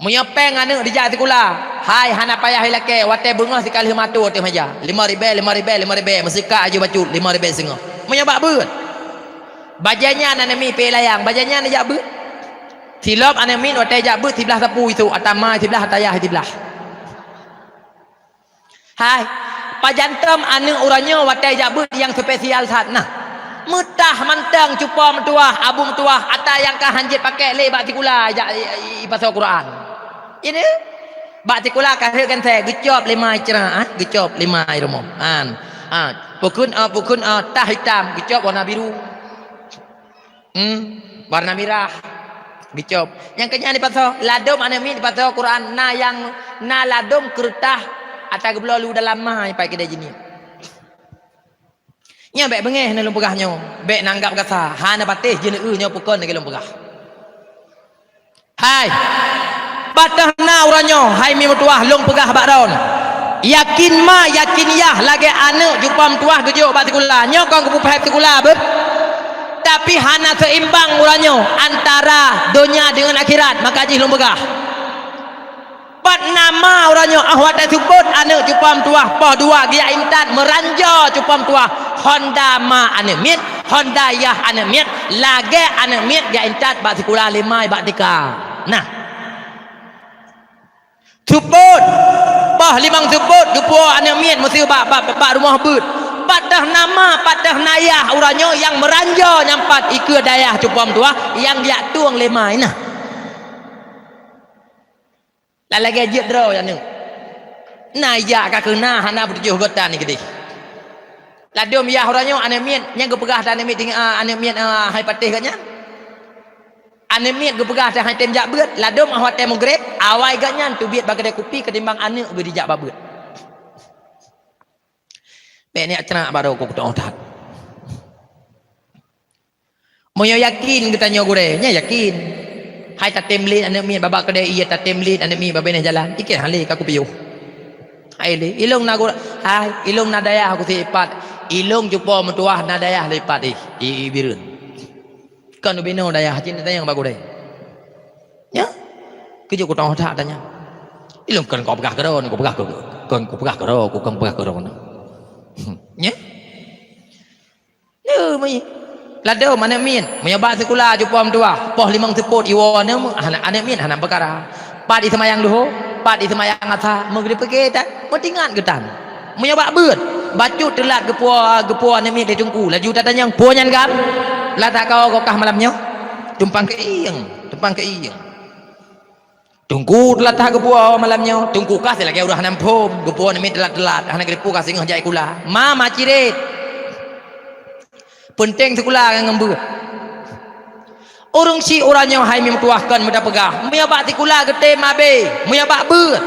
Meunyoe péng aneuk dijak sikula, hai hana payah ilakée, watée beungoh sikaleuh mato ateueh meja. Lima ribée, lima ribée, lima ribée, meuseukat aju bacut, lima ribée singoh. Meunyoe bak beuet. Bajée nyan aneuk miet pih layang, bajée nyan dijak beuet. Silop aneuk miet watée jak beuet siblah sapu isôk, ata ma siblah, ata yah siblah. Hai, pajan tom aneuk uroe nyoe watée jak beuet nyang spesial that nah. Meutah mantong cupo meutuwah, abu meutuwah, ata nyang ka han jeuet pakék lé bak sikula jak i, i, ipasoe Quran. Ini bak sikula ka heuet gantée, geucop lima ceura, ah, geucop lima i rumoh. An. Ha, pukon, ah, pukon, ah, tah hitam, geucop warna biru. Hmm, warna mirah. Geucop. Nyang keunyan dipasoe, ladom aneuk miet dipasoe Quran, na nyang, na ladom keureutah ata geubloe lu dalam ma, pat keudeh jiniet. Nyoe bék beungéh na lôn peugah nyoe, bék na anggab gasa, hana patéh jeuneue nyoe pukon lagée lôn peugah. Hai, pat teuh na uroe nyoe, hai mi meutuwah, lôn peugah bak droen. Yakin ma, yakin yah lagée aneuk cupo meutuwah geujok bak sikula. Nyoe kon geupeuphét sikula beuh. Tapi hana seimbang uroe nyoe antara donya deungon akhirat, maka jih lôn peugah. Pat na ma uroe nyoe, óh watée seupôt aneuk cupo meutuwah, poh dua geujak intat meuranjo cupo meutuwah, honda ma aneuk miet, honda yah aneuk miet, lagée aneuk miet geujak intat bak sikula lé ma bak tika. Nah. Seupôt, poh limong seupôt geupuwoe aneuk miet meuseu bak, bak, bak rumoh beuet. Pat teuh na ma, pat teuh na yah uroe nyoe nyang meuranjo nyang pat ikeue dayah cupo meutuwah nyang geujak tueng lé ma, nah. Lagée jeuet droe aneuk. Na ijak ka keuh na hana beutujoh geutan keudeh. Ladom yah uroe nyoe aneuk miet, nyang geupeugah teuh aneuk miet, ah, aneuk miet, ah, hai patéh geuh nyan. Aneuk miet geupeugah teuh hai tem jak beuet, ladom óh watée meugreb, awai geuh nyan teubiet bak keudée kupi keutimbang aneuk geuh dijak bak beuet. Bék neujak ceunak baro ku kutôh that. Meunyoe yakin geutanyoe gurée, nyan yakin. Hai tatem lét aneuk miet babah keudée ié, tatem lét aneuk miet babah binéh jalan. Ikée han lé ka kupiôh. Hai lé, ilong na gurée, hai, ilong na dayah ku sipat. Ilong cupo meutuwah na dayah lé pat ih, i, i Bireuen. Kon ubinoe dayah, cit tanyong bak gurée. Nyan, keujeuet kutôh that tanyong. Ilong kon kupeugah keudroe, kupeugah keu, kon kupeugah keudroe, ku kon kupeugah keudroe. Nyan? Neu meuié. Ladom aneuk miet, meunyoe bak sikula cupo meutuwah, poh limong seupôt iwoe aneuk, aneuk miet hana peukara. Pat iseumayang duhô, pat iseumayang asa, meugrib peuke tan, meutingat geutan. Meunyoe bak beuet, bacut teulat geupuwoe, geupuwoe aneuk miet lé teungku, laju tatanyong, "Peue nyan gam? Lam takoe goe kah malam nyoe?" Tumpang keuieng, tumpang keuieng. Teungku teulat that geupuwoe malam nyoe, teungku kah lagée ureuëng hana muphom, geupuwoe aneuk miet teulat-teulat, hana geuripu ka singoh jai kula. Ma, ma cirét. Peunteng sikula ngon beuet. Ureuëng si uroe nyoe hai mi meutuwah kon meuda peugah, meunyoe bak sikula geutem abée, meunyoe bak beuet.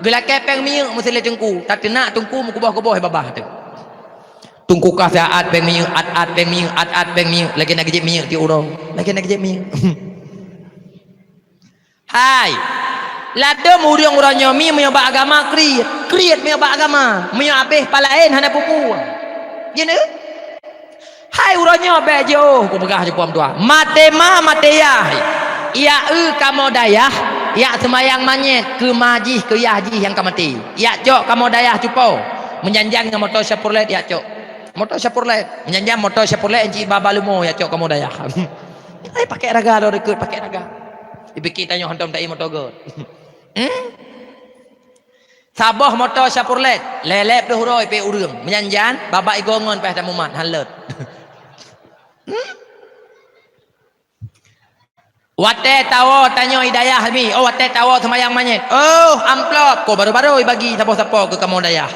Geulakée péng minyeuk meusé lé teungku, tateunak teungku meukuboh-kuboh babah teuh. Teungku kah siat péng minyeuk, at-at péng minyeuk, at-at péng minyeuk, lagée na geujép minyeuk tiep uroe, lagée na geujép minyeuk. Hai, ladom ureuëng uroe nyoe mi meunyoe bak agama kriet, kriet meunyoe bak agama, meunyoe abéh palaén hana peue-peue. Jeuet neu? Hai uroe nyoe bék jiôh, kupeugah cupo meutuwah. Maté ma, maté yah. Yak eu kamoe dayah, yak seumayang manyét keu ma jih, keu yah jih nyang ka maté. Yak cok kamoe dayah cupo. Meujan-jan ngon moto Chevrolet yak cok. Moto Chevrolet. Meujan-jan moto Chevrolet, enci baba leumo yak cok kamoe dayah. Ai, pakai raga lôn deukeuet, pakai raga. Dipike tanyoe hantom tai moto göt. Hmm? Saboh moto Chevrolet, lhèe-lhèe ploh uroe ipèk ureueng. Meujan-jan, babah igo ngon payah tamumat, han lôt. Hmm? Watèe tawoe tanyoe i dayah mi, oh, watèe tawoe seumayang manyét. Oh, amplop, ko barô-barô ibagi saboh-sapoe keu kamoe dayah.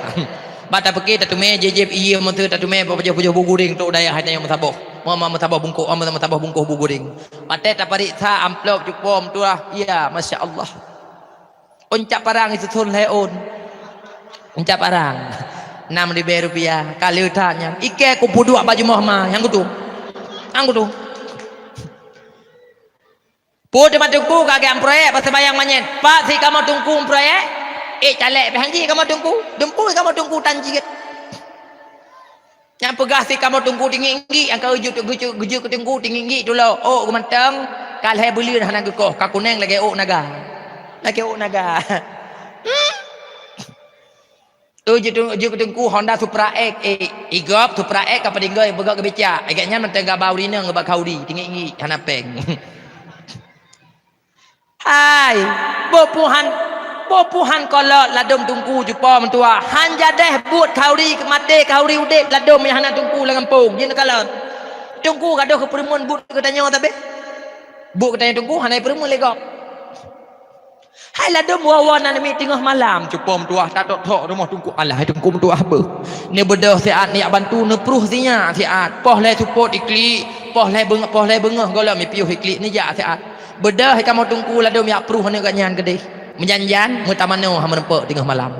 Bak tapike tateumèe jép-jép ié meuseu tateumèe pajoh-pajoh bu guring trok dayah tanyoe meusaboh. Meu-, meu-, meusaboh bungkôh, oh, meusaboh bungkôh bu guring. Watèe tapareksa amplop cupo meutuah, ya, masya Allah. Ôn cap parang isuson lhèe ôn. Ôn cap parang. Nam ribèe rupiah. Ka lheueh that nyan. Ikèe kupeuduek bak jumoh ma. Nyang kutu. Nyang kutu. Peue teuma teungku ka geuam proyek, beuseumayang manyét. Pat si kamoe teungku proyek? Eh, calék pih han jih kamoe teungku. Dumpeue kamoe teungku tan jeuet. Nyang peugah si kamoe teungku tinggi-tinggi, nyang ka geujeuet, geujeuet, geujeuet keu teungku tinggi-tinggi tulok. Ôk geumantong, ka lhèe buleuen hana geukoh, ka kunéng lagèe ôk naga. Lagèe ôk naga. Hmm? Tu jeuet, jeuet keu teungku Honda Supra X, eh, igop Supra X ka padinggoe beugok geubicak. Agak nyan mantong gaba urineueng bak khauri, tinggi-tinggi, hana pèng. Hai, boh puhan, boh puhan kolot ladôm teungku cupo meutuah. Han jadeh buet khauri maté, khauri udép ladôm nyang hana teungku lam gampông. Jeuet neukalon. Teungku gadôh keu peureumeuen buet geutanyoe tabé. Buet geutanyoe teungku hana peureumeuen lé gob. Hai ladôm woe-woe nan miet teungoh malam, cupo meutuah tatok-tok rumoh teungku. Alah, hai teungku meutuah beuh. Neubeudôh siat, neujak bantu, neupruh sinyak siat. Poh lhèe seupôt iklik, poh lhèe beungoh, poh lhèe beungoh gohlom ipiôh iklik, neujak siat. Beudôh kamoe teungku ladôm jak pruh aneuk geuh nyan keudeh. Meujan-jan, meutamanoe hana meureumpok teungoh malam.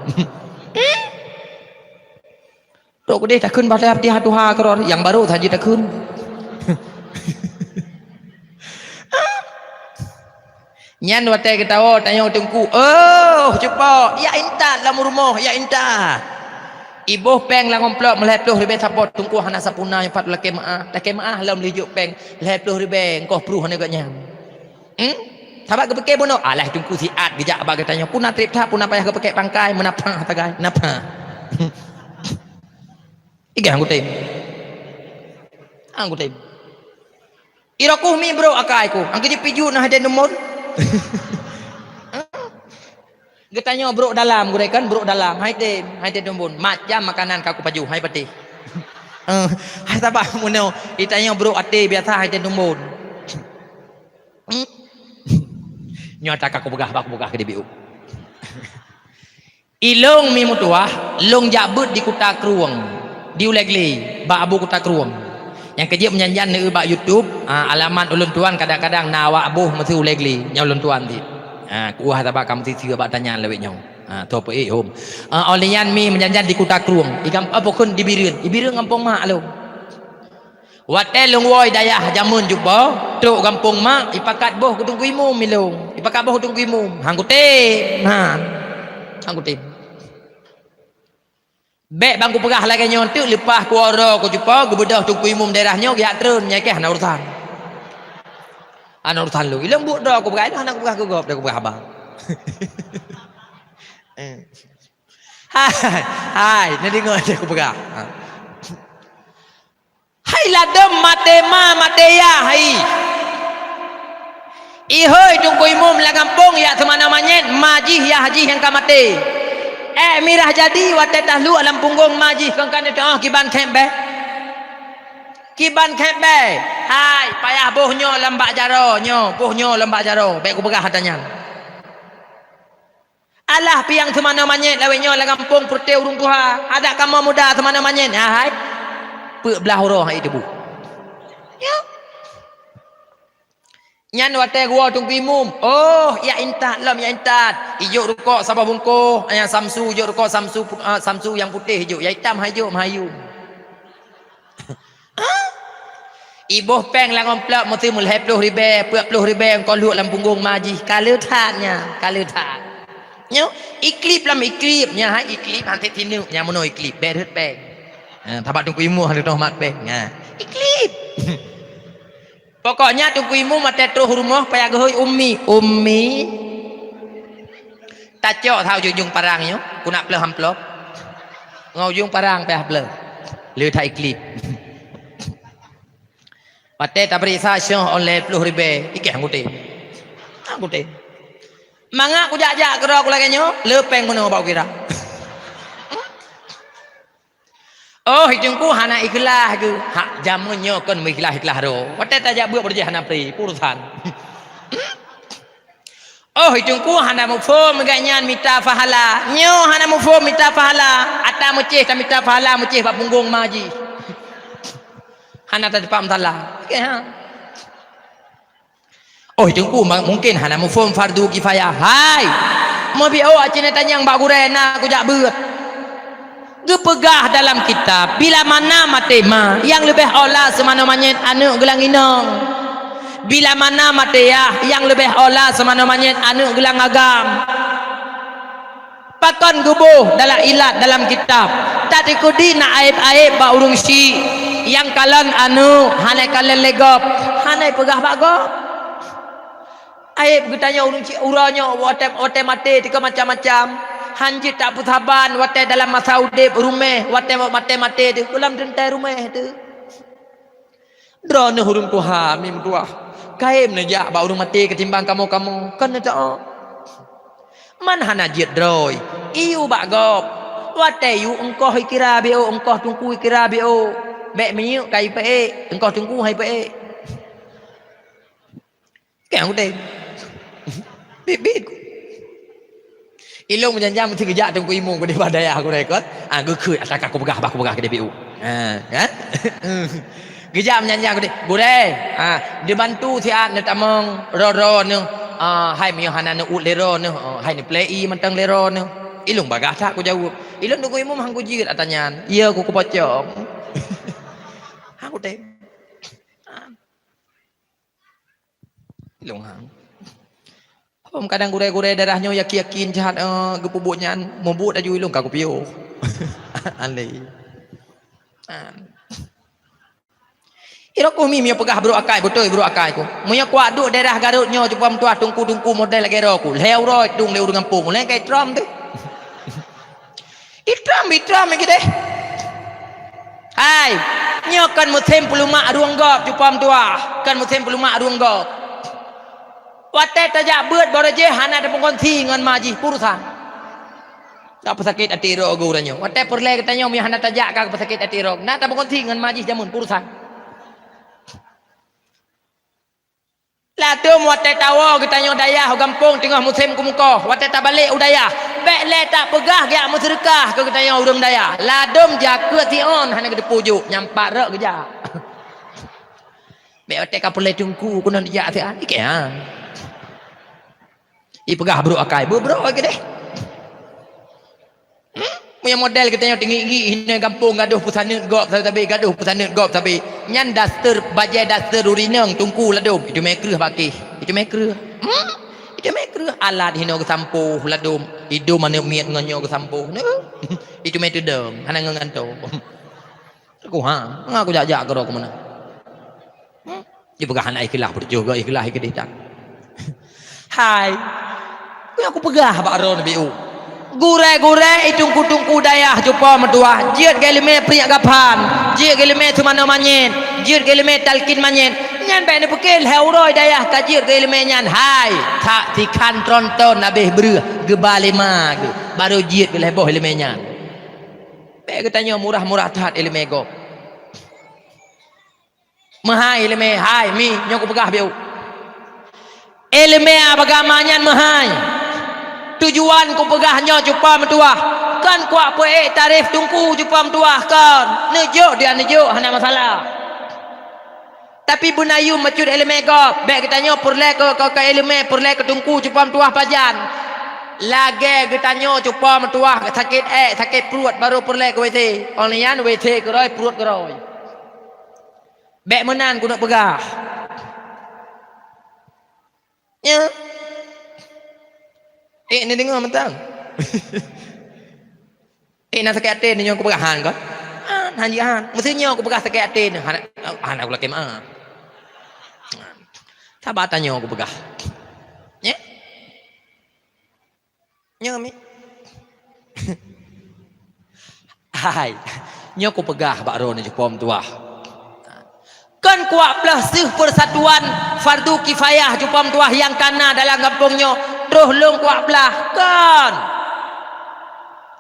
Trok keudeh takheun bak Fatihah tuha keudroe, nyang barô saja takheun. Nyan watèe geutawoe tanyong teungku, "Oh, cupo, jak intat lam rumoh, jak intat." Iboh pèng lam amplop meulhèe ploh ribèe sapo teungku hana sapuna nyoe pat lakèe meu'ah. Lakèe meu'ah lom lheuh jok pèng lhèe ploh ribèe, engkoh pruh aneuk geuh nyan. Hmm? Sabab geupike bunoe, alah teungku siat geujak bak geutanyoe, puna trép that, puna payah geupakèk pangkai, meunapa tagai, napa? Iga anggota. Anggota. Irokuh mi brok akai ku. Angke jipijut nah hate numbon. Geutanyoe brok dalam, gurèe kan brok dalam. Hai tem, hai tem numbon. Macam makanan ka kupaju, hai patéh. Eh, hai sabab munoe, itanyoe brok até biasa hai tem numbon. Hmm? Nyoe tak aku peugah, aku peugah ke dibiu. Ilong mi meutuah, long jak beuet di Kuta Krueng, di Ulèe Glé, bak Abu Kuta Krueng. Nyang keujeuet meujan-jan neueu bak YouTube, ah, alamat ulôn tuan kadang-kadang na awak boh meusi Ulèe Glé, nyoe ulôn tuan cit. Ah, kuah sabab ka meusi bak tanyan lawét nyoe. Ah, toh peuék hom. Ah, oleh nyan mi meujan-jan di Kuta Krueng, di gam-, apa kon di Bireuen, di Bireuen gampông mak lôn. Watèe lôn woe dayah jameun jubah, trok gampông mak, ipakat boh keu Teungku Imum ilong. Ipakat boh keu Teungku Imum. Han kutem, han. Han kutem. Bèk ban kupeugah lagèe nyoe teuk leupah kuwoe droe ku cupo geubeudôh Teungku Imum daerah nyoe geujak treun, nyan keuh hana urusan. Hana urusan lôn. Ilong buet droe kupeugah, ilong hana kupeugah keu gob, dah kupeugah haba. Eh. Hai, hai, neudeungoe aja kupeugah. Ha. Hai ladôm maté ma, maté yah hai. Ihôi Teungku Imum lam gampông yak seumanoe manyét, ma jih yah jih nyang ka maté. Ék mirah jadi watèe tahluk lam punggong ma jih kon ka neutu'oh kiban khép bèe. Kiban khép bèe. Hai, payah boh nyoe lam bak jaroe nyoe, boh nyoe lam bak jaroe. Bèk kupeugah ata nyan. Alah piang seumanoe manyét lawét nyoe lam gampông peureute ureueng tuha, adak kamoe muda seumanoe manyét, ha hai. Peuk blah uroe hai teubu. Ya. Nyan watèe geuwoe Teungku Imum, oh, yak intat lom yak intat. Ijok rukok saboh bungkôh, nyang samsu ijok rukok samsu, ah, samsu nyang putéh ijok, nyang itam hai jok meuhayum. Iboh péng lam amplop meuteumé lhèe ploh ribèe, peuet ploh ribèe, kon lhok lam punggong ma jih. Ka le that nyan, ka le that. Nyoe, iklip lam iklip, nyan hai iklip, han tineuk, nyan meunoe iklip, bèk rhot péng. Ha, tabat Teungku Imum han teutoh mat péng. Ha, iklip. Pokoknya Teungku Imum watèe troh rumoh payah geuhôi Ummi. Ummi. Tacok that ujong-ujong parang nyoe, keuneuk pleuh amplop. Ngon ujong parang payah pleuh. Le that iklip. Watèe tapeuriksa soh online ploh ribèe, ikeh anggota. Anggota. Mangat kujak-jak keudroe ku lagèe nyoe, le péng meunoe bak kira. Oh, Teungku hana ikhlas geuh. Hak jameun nyoe kon meuikhlas-ikhlas droe. Watèe tajak beuet beureujih hana pri, urusan. Oh, Teungku hana muphom gobnyan mita pahala. Nyoe hana muphom mita pahala. Ata meucéh tamita pahala meucéh bak punggong ma jih. Hana tateupeue meusalah. Oke, ha. Oh, Teungku ma-, mungkin hana muphom fardu kifayah. Hai! Meubiôh aci neutanyong bak gurèe na kujak beuet. Geupeugah dalam kitab, bila mana maté ma, nyang leubeh ola seumanoe manyét aneuk geulang inong. Bila mana maté yah, nyang leubeh ola seumanoe manyét aneuk geulang agam. Pakon geuboh dalam ilat dalam kitab, tatikeudi na aéb-aéb bak ureueng syik, nyang kalon aneuk, hana kalon lé gob, hana peugah bak gob. Aéb geutanyoe ureueng syik uroe nyoe watèe, watèe maté teuka macam-macam. Han jeuet tapeusaban watèe dalam masa udép ruméh, watèe maté-maté teuh, gohlom teuntèe ruméh teuh. Droeneuh ureueng tuha mi meutuah, kayém neujak bak ureueng maté ketimbang kamoe-kamoe, kon neuteu'oh. Man hana jeuet droe, iyue bak gob. Watèe yue eungkoh ikira biôh, eungkoh teungku ikira biôh. Bèk minyeuk ka ipeuék, eungkoh teungku han ipeuék. Keu udeb. Bit-bit. Ilôn meujan-jan meusti geujak teungku imum keudeh bak dayah gurée kon. Ah, geukheun, "Ata ka kupeugah, bah kupeugah keudeh B U." Ha, kan? Geujak meujan-jan keudeh, "Gurée, ah, dibantu siat neutamong ro-ro neuh. Ah, hai meunyoe hana neuôt lé ro neuh, ah, hai neuplei ié mantong lé ro neuh." Ilôn bagaih that kujaweueb. Ilôn teungku imum han kujeuet ata nyan. Iya ku kupocong. Han kutem. Ilôn han. Hom kadang gurée-gurée daerah nyoe yakin-yakin that, eh, geupeubuet nyan, mubuet laju ilôn ka kupiôh. Alai. An. Iroku mi, mi peugah brok akai, beutôi brok akai ku. Meunyoe kuat duek daerah Garut nyoe, cuba meutuah tungku-tungku model lagée roku. Lhée uroe tueng lé ureuëng gampông, lhée kai trom teuh. Itrom, itrom lagée deh. Hai, nyoe kon musém peulumak rueng gob, cupa meutuah. Kon musém peulumak rueng gob. Watée tajak beuet barô jih hana tapeungongsi ngon ma jih, peue urusan. Ka peusakét até droe geuh uroe nyoe. Watée peureulée geutanyoe meunyoe hana tajak ka peusakét até droe. Na tapeungongsi ngon ma jih jameun, peue urusan. Ladôm watée tawoe geutanyoe dayah u gampông teungoh musém keumeukoh, watée tabalek u dayah, bék lé tapeugah geujak meuseudeukah keu geutanyoe ureuëng dayah. Ladôm jakeuet siôn hana geuteupeue jok, nyan pat rot geujak. Bék watée ka peureulée teungku keunan jak siat, ikée ha. Ipeugah brok akai, beubrok akai deh. Hmm? Meunyoe model geutanyoe teungiek-ngiek hinoe gampông gadoh peusaneut gob sabe-sabe, gadoh peusaneut gob sabe. Nyan daster, bajée daster ureuëng inong teungku ladôm. Iteumé kreueh bak kéh. Iteumé kreueh. Hmm? Iteumé kreueh alat hinoe geusampôh ladôm. Idôm aneuk miet ngon nyoe geusampôh. Neu? Iteumé teudong, hana ngon gantoe. Aku ha, ngaku jak-jak keudroe keumeunang. Hmm? Jipeugah hana ikhlas, peutujoh geuh ikhlas keudeh tan. Hai. Keu aku peugah bak droeneuh B U. Gurée-gurée, i teungku-teungku dayah cupa meutuah, jeuet geuileumé priek gapan, jeuet geuileumé seumanoe manyét, jeuet geuileumé talkin manyét. Nyan bék neupiké lhée uroe dayah ka jeuet geuileumé nyan. Hai, that sikhan tronton habéh breueh geuba lé ma geuh, barô jeuet geuh lhée boh ileumé nyan. Bék geutanyoe murah-murah that ileumé gob. Meuhai ileumé, hai mi, nyoe kupeugah B U. Ileumé agama nyan meuhai. Tujuan kupeugah nyoe cupa meutuah, kon kuak peuék tarif teungku cupa meutuah kon. Neujok dia neujok hana masalah. Tapi beunayum bacut ileumé gob, bék geutanyoe peureulée keu, keu, keu ileumé, peureulée keu teungku cupa meutuah pajan. Lagée geutanyoe cupa meutuah sakét ék, sakét pruet barô peureulée keu W C. Óh lheueh nyan W C keurôi, pruet keurôi. Bék meunan keuneuk peugah. Nyo. Ék neudeungoe mantong. Ék na sakét até nyoe kupeugah han kon? Han, han jih han. Meusé nyoe kupeugah sakét até nyoe, hana, hana kulakée meu'ah. Saba tanyoe kupeugah. Nyo? Nyo mi. Hai, nyoe kupeugah bak droeneuh cupa meutuah. Kon kuak blah seuh persatuan fardu kifayah cupa meutuah nyang kana dalam gampông nyoe, troh lôn kuak blah. Kon.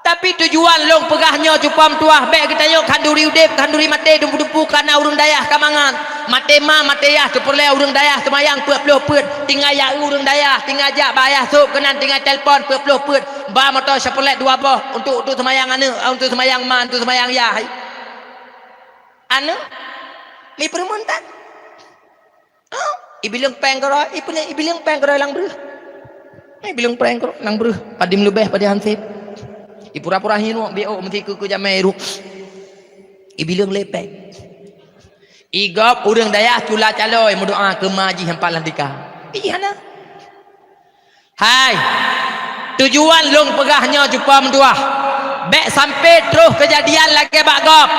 Tapi tujuan lôn peugah nyoe cupa meutuah, bék geutanyoe khanduri udeb, khanduri maté, dumpu-dumpu kana ureuëng dayah ka mangat. Maté ma, maté yah, teupeureulée ureuëng dayah seumayang peuet ploh peuet, tinggai ya ureuëng dayah, tinggai jak bak ayah sôb keunan, tinggai telepon peuet ploh peuet. Ba moto Chevrolet dua boh untuk, untuk seumayang aneuk, untuk seumayang ma, untuk seumayang yah. Aneuk, mi peureumeun tan? Oh, ibileueng péng keudroe, ibileueng, ibileueng péng keudroe lam breueh. Ibileueng péng keudroe lam breueh. Padum leubeh padé hansét. Ipura-pura hiruek, biôk meuti keu, keu jamé iruek. Ibileueng lé péng. Igob ureuëng dayah cula calôi meudoá keu ma jih nyang pat lam tika. Ih, hana. Hai, tujuan lôn peugah nyoe cupa meutuah. Bék sampai troh keujadian lagée bak gob.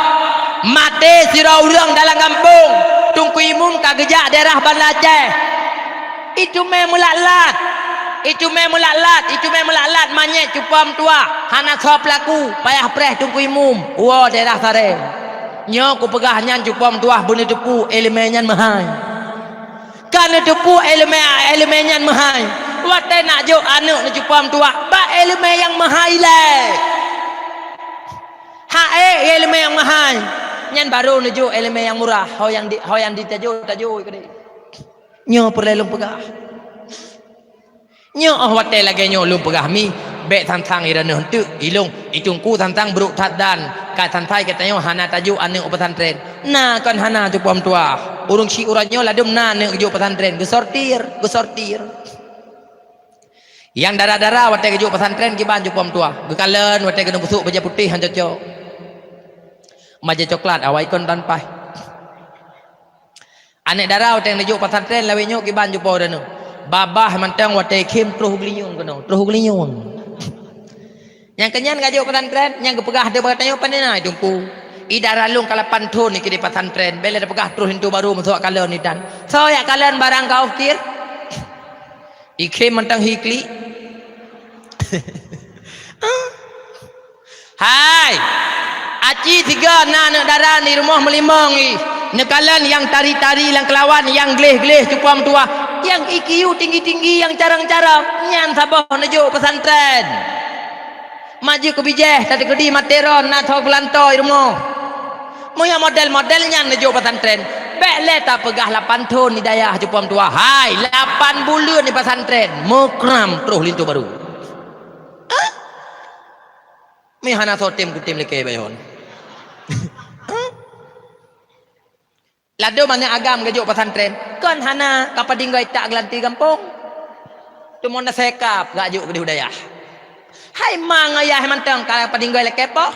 Maté sidroe ureuëng dalam gampông, teungku imum ka geujak daerah Banda Aceh. Iteumé meulat-lat. Iteumé meulat-lat, iteumé meulat-lat manyét cupa meutuah. Hana soe peulaku, payah preh teungku imum. Woe daerah Sareng. Nyoe kupeugah nyan cupa meutuah beuneuteupeu ileumé nyan meuhai. Ka neuteupeue iéleumé, iéleumé nyan meuhai. Watée nak jok aneuëk neucupa meutuah bak iéleumé nyang meuhai lé. Hak ék iéleumé nyang meuhai, nyan barô neujok iéleumé nyang murah, ho nyang di, ho nyang di tajok, tajok keudéh. Nyoe peureulée lôn peugah. Nyoe óh watée lagée nyoe lôn peugah mi, Bèk sang-sang i droeneuh eunteuk, ilông, i teungku sang-sang brôk that dan, ka sang-sai geutanyoe hana tajôk aneuk u pesantren. Na kon hana cupo meutuah. Ureueng syiek uroe nyoe ladôm na aneuk geujôk pesantren, geusortir, geusortir. Nyang dara-dara watèe geujôk pesantren kiban cupo meutuah. Geukalon watèe geuneuk beusôk bajèe putéh han cocok. Bajèe coklat awai kon tan paih. Aneuk dara watèe neujôk pesantren lawét nyoe kiban cupo droeneuh. Babah mantong watèe khém troh geulinyueng keunoe, troh geulinyueng. Nyang keunyan ka jôk pesantren, nyang geupeugah di bak tanyoe pane na i teungku. I dara lôn ka lapan thon i keudéh pesantren, bèk lé tapeugah troh linto barô meusuak kalon idan. Soe jak kalon barang ka ôh kir? I khém mantong hi klik. Hai! Aci tiga na aneuk dara di rumoh meulimong ih. Neukalon nyang tari-tari lam keulawan, nyang gleh-gleh cupo meutuah, nyang I Q tinggi-tinggi, nyang carông-carông, nyan saboh neujôk pesantren. Mak jeuet keu bijéh, tateukeudi maté ron na tho geulantoe i rumoh. Meunyoe model-model nyan neujôk pesantren, bèk lé tapeugah lapan thon di dayah cupo meutuah. Hai, lapan buleuen di pesantren, meukram troh linto barô. Hah? Meuhana soe tem kutem lakèe bayon. Hah? Ladôm aneuk agam geujôk pesantren, kon hana ka padinggoe tak geulanti gampông. Teuma na seka geujôk keudéh u dayah. Hai ma ngon yah mantong ka padinggoe lakèe poh.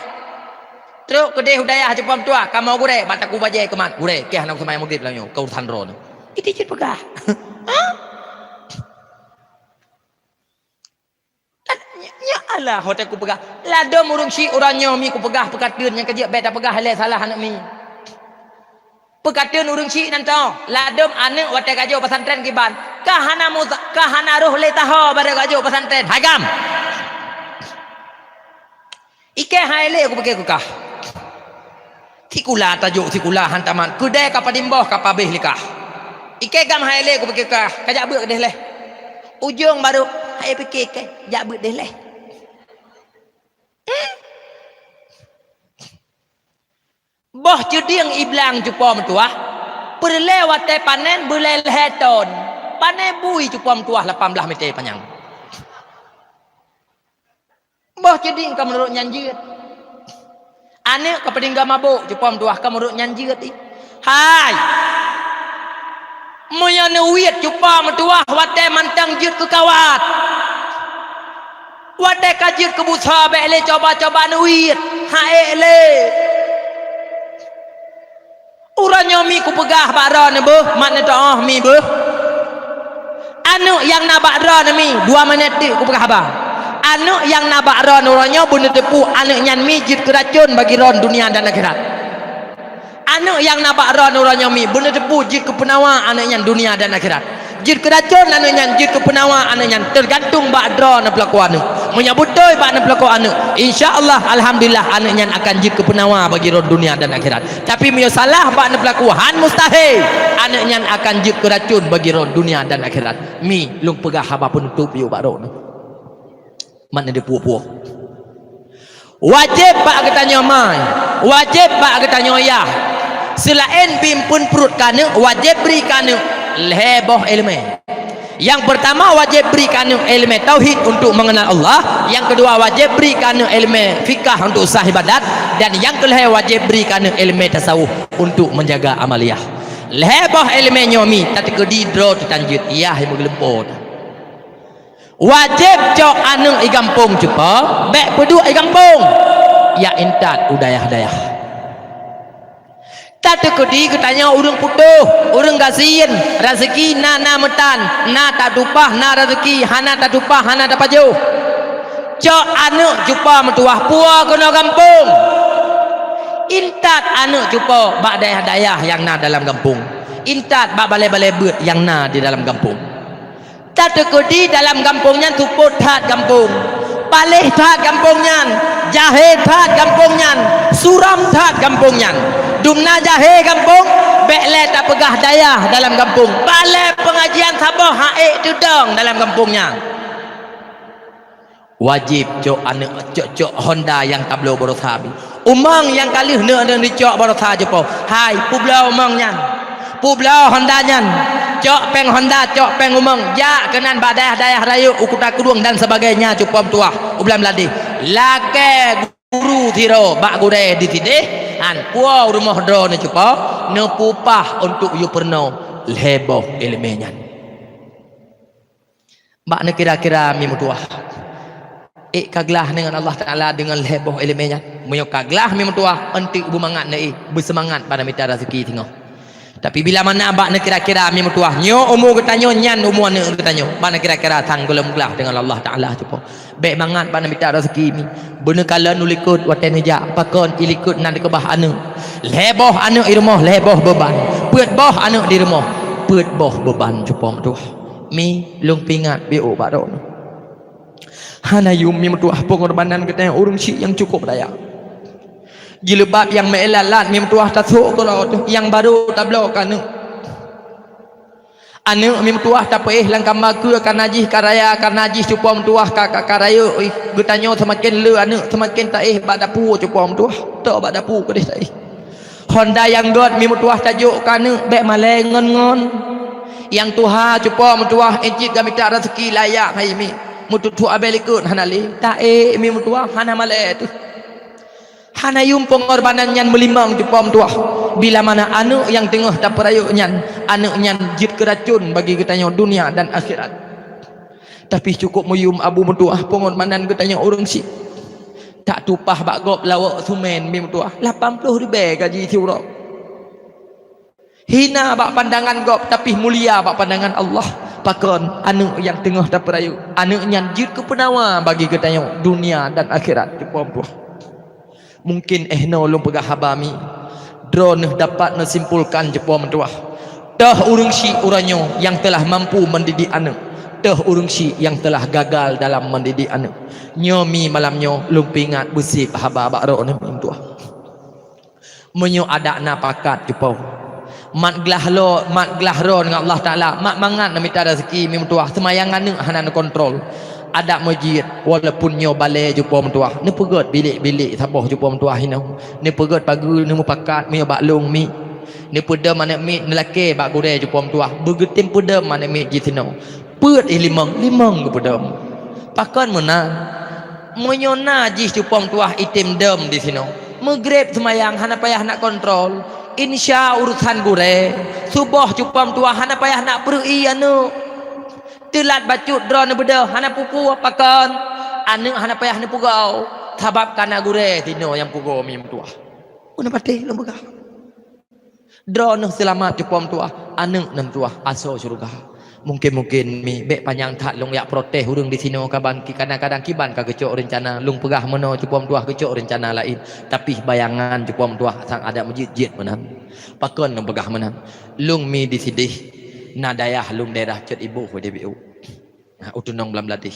Trok keudéh u dayah cupo meutuah, kamoe gurèe, bak takue bajèe keumat, gurèe, kèe hana seumayang Maghrib lam nyoe, keu urusan droeneuh. Itu cit peugah. Hah? Nya, nya Allah, watèe kupeugah. Ladôm ureueng syiek uroe nyoe mi kupeugah peukateuen nyang keujeuet bèk tapeugah ilèe salah aneuk mi. Peukateuen ureueng syiek nan tho, ladôm aneuk watèe ka jôk pesantren kiban. Ka hana musa-, ka hana roh lé taho barô ka jôk pesantren. Hai gam! Ikèe hai lé kupike keu kah. Sikula tajôk sikula han tamat, keudè ka padum boh ka pabéh lé kah. Ikèe gam hai lé kupike keu kah, kajak beuet keudéh lé. Ujông barô hai pike kèe, jak beuet deh lé. Hmm? Boh ceudieng iblang cupo meutuah, peureulèe watèe panen beulèe lhèe ton. Panen bui cupo meutuah lapan blah mètè panyang. Boh ceudieng ka meunurot nyan jeuet. Aneuk ka peudingga mabök, cupo meutuah ka meunurot nyan jeuet ih. Hai! Meunyoe neuwiet cupo meutuah watèe mantong jeuet keu kawat. Watèe ka jeuet keu busa bèk lé coba-coba neuwiet. Haék lé. Uroe nyoe mi kupeugah bak droeneuh beuh, mat neutoh mi beuh. Aneuk nyang na bak droeneuh mi, dua minèt teuk kupeugah haba. Aneuk nyang na bak droeneuh uroe nyoe beuneuteupeu aneuk nyan mi jeuet keu racôn bagi droeneuh dunia dan akhirat. Aneuk nyang na bak droeneuh uroe nyoe mi beuneuteupeu jeuet keu peunawa aneuk nyan dunia dan akhirat. Jeuet keu racôn aneuk nyan, jeuet keu peunawa aneuk nyan, teugantung bak droeneuh peulaku aneuk. Meunyoe beutôi bak neupeulaku aneuk, insya Allah, alhamdulillah, aneuk nyan akan jeuet keu peunawa bagi droeneuh dunia dan akhirat. Tapi meunyoe salah bak neupeulaku, han mustahil, aneuk nyan akan jeuet keu racôn bagi droeneuh dunia dan akhirat. Mi, lôn peugah haba peunutôp yôh bak droeneuh. Mat neupuoh-puoh. Wajéb bak geutanyoe ma, wajéb bak geutanyoe yah. Seulaén bri eumpeuen pruet keu aneuk, wajéb bri keu aneuk lhèe boh ileumèe. Nyang peurtama wajéb bri keu aneuk ileumèe tauhid untuk mengenal Allah, nyang keudua wajéb bri keu aneuk ileumèe fikah untuk sah ibadat, dan nyang keulhèe wajéb bri keu aneuk ileumèe tasawuf untuk menjaga amaliah. Lhèe boh ileumèe nyoe mi tateukeudi droe teutanjeuet, yah meugeulumpo. Wajéb cok aneuk i gampông cupo, bèk peuduek i gampông, jak intat u dayah-dayah. Tateukeudi geutanyoe ureueng putôh, ureueng gasien, raseuki na, na meutan, na tatupah, na raseuki, hana tatupah, hana tapajoh. Cok aneuk cupo meutuah puwoe keunoe gampông. Intat aneuk cupo bak dayah-dayah nyang na dalam gampông. Intat bak balè-balè beuet nyang na di dalam gampông. Tateukeudi dalam gampông nyan seupôt that gampông, paléh that gampông nyan, jahé that gampông nyan, suram that gampông nyan. Dumna jahé gampông, bèk lé tapeugah dayah dalam gampông. Balè peungajian saboh han ék teudong dalam gampông nyan. Wajéb cok aneuk, cok-cok honda nyang tabloe baroesa bi. Umong nyang ka lheueh neuk-neuk jicok baroesa jipo. Hai, peubloe umong nyan. Peubloe honda nyan. cok péng honda, cok péng umeung, jak keunan bak dayah-dayah rayeuk u Kuta Krueng dan sebagainya, cupo meutuah, u Blang Bladeh. Lakée guru sidroe bak gurée di sideh, han puwoe rumoh droeneuh cupo, neupeupah untuk yue peurunoe lhée boh iéleumé nyan. Bak neukira-kira mi meutuah, ék ka glaih ngon Allah Taala deungon lhée boh iéleumé nyan? Meunyoe ka glaih mi meutuah, eunteuk beumangat neuéh, beuseumangat bak neumita raseuki singoh. Tapi bila mana bak neukira-kira mi meutuah, nyoe umu geutanyoe, nyan umu aneuëk geutanyoe, bak neukira-kira sang gohlom glaih deungon Allah Taala cupo. Bék mangat bak neumita raseuki mi. Beuneukalon u likot watée neujak, pakon i likot na dikeubah aneuëk. Lhée boh aneuëk i rumoh, lhée boh beuban. Peuet boh aneuëk di rumoh, peuet boh beuban cupo meutuah. Mi, lôn peuingat biôh bak droeneuh. Hana yum mi meutuah peungorbanan geutanyoe ureuëng syiek nyang cukôp raya. Jileubab nyang meuilat-lat mi meutuah tasôk keudroe teuh, nyang barô tabloe keu aneuëk. Aneuëk mi meutuah tapeuéh lam kama keue kareuna jih ka raya, kareuna jih cupo meutuah ka, ka, ka rayeuk, ih, geutanyoe seumaken le aneuëk, seumaken taéh bak dapu cupo meutuah. Toh bak dapu keudeh taéh. Honda nyang gét mi meutuah tajok keu aneuëk, bék malée ngon-ngon. Nyang tuha cupo meutuah, éh cit ka mita raseuki layak hai mi. Meututuek abée likot hana lé, taék mi meutuah hana malée teuh. Hana yum peungorbanan nyan meulimong cupo meutuah. Bila mana aneuëk nyang teungoh tapeurayeuk nyan, aneuëk nyan jeuet keu racon bagi geutanyoe dunia dan akhirat. Tapi cukôp meuyum abu meutuah peungorbanan geutanyoe ureuëng syiek. Tak tupah bak gob lawok seumén mi meutuah, lapan ploh ribée gaji siuroe. Hina bak pandangan gob, tapi mulia bak pandangan Allah. Pakon, aneuëk nyang teungoh tapeurayeuk, aneuëk nyan jeuet keu peunawa bagi geutanyoe dunia dan akhirat cupo meutuah. Mungken éh noe lôn peugah haba mi, droeneuh dapat neusimpulkan cupo meutuah. Toh ureuëng syiek uroe nyoe nyang teulah mampu mendidik aneuëk. Toh ureuëng syiek nyang teulah gagal dalam mendidik aneuëk. Nyoe mi malam nyoe lôn peuingat beuseb haba bak droeneuh mi meutuah. Meunyoe adak na pakat cupo, mat glah lo, mat glah ro ngon Allah Taala, mat mangat neumita raseuki mi meutuah, seumayang aneuëk hana neukontrol. Adak meujiet, walaupun nyoe balée cupo meutuah, neupeugét bilék-bilék saboh cupo meutuah hinoe, neupeugét pageue neumeupakat meunyoe bak lôn mi. Neupeudeuem aneuëk miet neulakée bak gurée cupo meutuah, beugeutem peudeuem aneuëk miet jih sinoe. Peuet ih limong, limong geupeudeuem. Pakon meunan? Meunyoe na jih cupo meutuah item deuem disinoe, meugreb seumayang hana payah nak kontrol. Insya urusan gurée, suboh cupo meutuah hana payah nak peureu'i aneuëk. Teulat bacut droe neubeudôh hana peue-peue pakon. Aneuëk hana payah neupeugau, sabab ka na gurée sinoe nyang peugau mi meutuah. Peue na patéh lôn peugah. Droeneuh seulamat cupo meutuah, aneuëk na meutuah asoe syeuruga. Mungken-mungken mi bék panyang that lôn jak protes ureuëng disinoe kaban ki kadang-kadang kiban ka geucok reuncana lôn peugah meunoe cupo meutuah geucok reuncana laén, tapi bayangan cupo meutuah sang adak meujiet-jiet meunan. Pakon lôn peugah meunan? Lôn mi disideh na dayah lôn daerah Cot Iboh di B U. Nah, u tunong Blang Bladeh.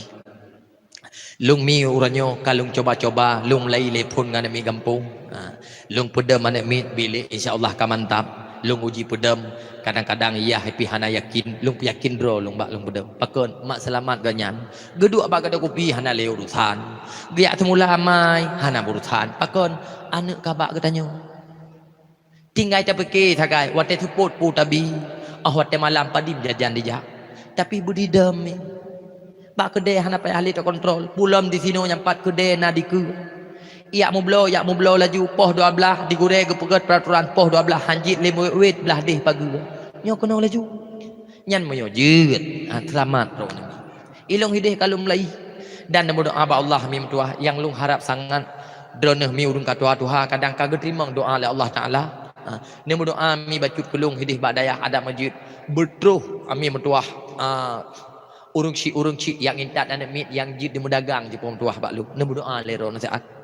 Lôn mi uroe nyoe ka lôn coba-coba, lôn mulai lé phon ngon aneuëk miet gampông. Ha, lôn peudeuem aneuëk miet bilék, insya Allah ka mantap. Lôn uji peudeuem, kadang-kadang yah pih hana yakin, lôn peuyakin droe lôn bak lôn peudeuem. Pakon, mak seulamat geuh nyan. Geuduek bak gadôh kupi hana lé urusan. Geujak seumula amai hana urusan. Pakon, aneuëk ka bak geutanyoe. Tinggai tapike sagai, watée seupôt peue tabi, óh watée malam padum jajan dijak. Tapi beudidam mi. Bak keudée hana payah lé takontrol, pulom disinoe nyang pat keudée na dikeue. Jak meubloe, jak meubloe laju, poh dua blaih digurée geupeugét peuraturan poh dua blaih hanjeuet lé meuwét-wét blaih deh pageue. Nyoe keunoe laju. Nyan meunyoe jeuet, ha, seulamat droeneuh. Ilong hideh ka lôn mulai. Dan neumeudoá bak Allah mi meutuah nyang lôn harab sangat. Droeneuh mi ureuëng ka tuha-tuha kadang ka geuteurimong doá lé Allah Taala. Ha, neumeudoá mi bacut keu lôn hideh bak dayah adat meujeut. Beutroh mi meutuah, ha, ureuëng syiek-ureuëng syiek nyang intat aneuëk miet nyang jeuet dimeudagang jipeumetuah bak lôn. Neumeudoá lé droeneuh saat.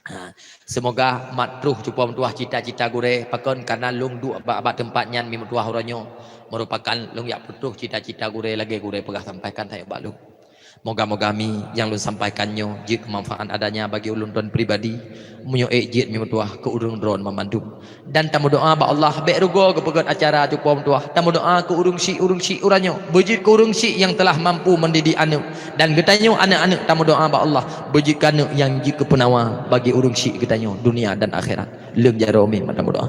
Ha, seumoga mat troh cupo meutuah cita-cita gurée pakon kana lôn duek bak, bak teumpat nyan mi meutuah uroe nyoe meurupakan lôn jak peutroh cita-cita gurée lagée gurée peugah sampaikan sayoe bak lôn. Moga-moga mi nyang lôn sampaikan nyoe jeuet keu manfaat adanya bagi ulôn droen pribadi, meunyoe ék jeuet mi meutuah keu ureuëng droen banmandum. Dan tameudoá bak Allah bék rugoe geupeugét acara cupo meutuah. Tameudoá keu ureuëng syiek-ureuëng syiek uroe nyoe, beujeuet keu ureuëng syiek nyang teulah mampu mendidik aneuëk. Dan geutanyoe aneuëk-aneuëk tameudoá bak Allah, beujeuet keu aneuëk nyang jeuet keu peunawa bagi ureuëng syiek geutanyoe dunia dan akhirat. Leueng jaroe mi mata meudoá.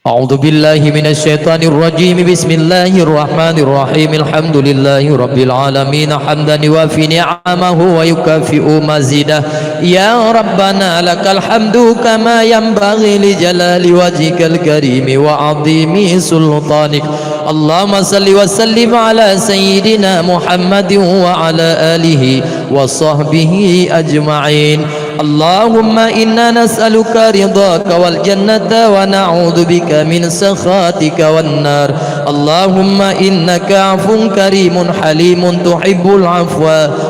أعوذ بالله من الشيطان الرجيم. بسم الله الرحمن الرحيم. الحمد لله رب العالمين، حمدا يوافي نعمه ويكافئ مزيده. يا ربنا لك الحمد كما ينبغي لجلال وجهك الكريم وعظيم سلطانك. اللهم صل وسلم على سيدنا محمد وعلى آله وصحبه أجمعين. اللهم إنا نسألك رضاك والجنة ونعوذ بك من سخطك والنار. اللهم إنك عفو كريم حليم تحب العفو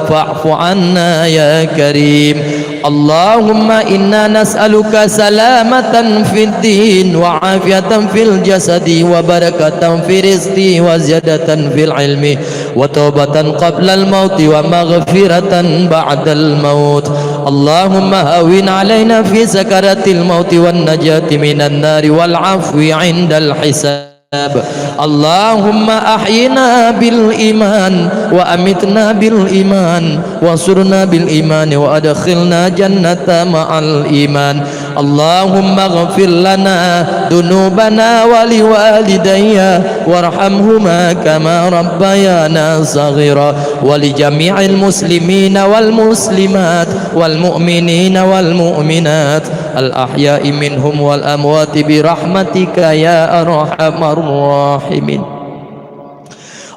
فاعف عنا يا كريم. اللهم إنا نسألك سلامة في الدين وعافية في الجسد وبركة في الرزق وزيادة في العلم وتوبة قبل الموت ومغفرة بعد الموت. اللهم هون علينا في سكرات الموت والنجاة من النار والعفو عند الحساب. اللهم أحينا بالإيمان وأمتنا بالإيمان وانصرنا بالإيمان وأدخلنا جنة مع الإيمان. اللهم اغفر لنا ذنوبنا ولوالدي وارحمهما كما ربيانا صغيرا ولجميع المسلمين والمسلمات والمؤمنين والمؤمنات الأحياء منهم والأموات برحمتك يا أرحم الراحمين.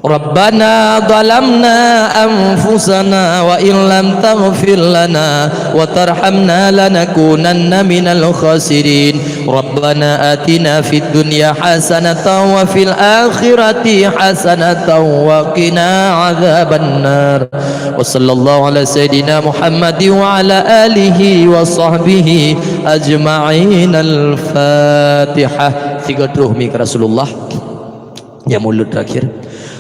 ربنا ظلمنا أنفسنا وإن لم تغفر لنا وترحمنا لنكونن من الخاسرين. ربنا آتنا في الدنيا حسنة وفي الآخرة حسنة وقنا عذاب النار. وصلى الله على سيدنا محمد وعلى آله وصحبه أجمعين. الفاتحة. Sigoe troh mi keu Rasulullah. Nyang mulut terakhir.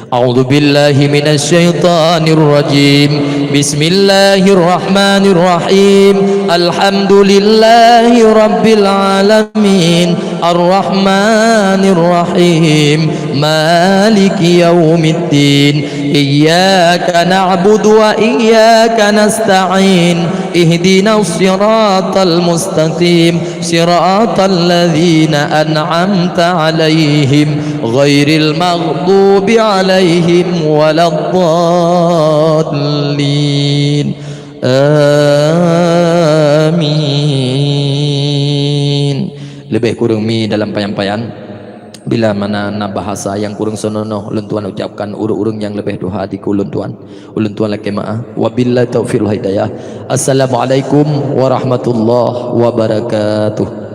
أعوذ بالله من الشيطان الرجيم. بسم الله الرحمن الرحيم. الحمد لله رب العالمين. الرحمن الرحيم. مالك يوم الدين. إياك نعبد وإياك نستعين. اهدنا الصراط المستقيم. صراط الذين أنعمت عليهم غير المغضوب عليهم ولا الضالين. آمين. Leubeh kureueng mi dalam payan-payan. Bila mana na bahasa nyang kureueng seunonoh, ulôn tuan ucapkan ureueng-ureueng nyang leubeh tuha di ulôn tuan. Ulôn tuan lakée meu'ah. Wabillahi taufiq wal hidayah. Assalamualaikum warahmatullahi wabarakatuh.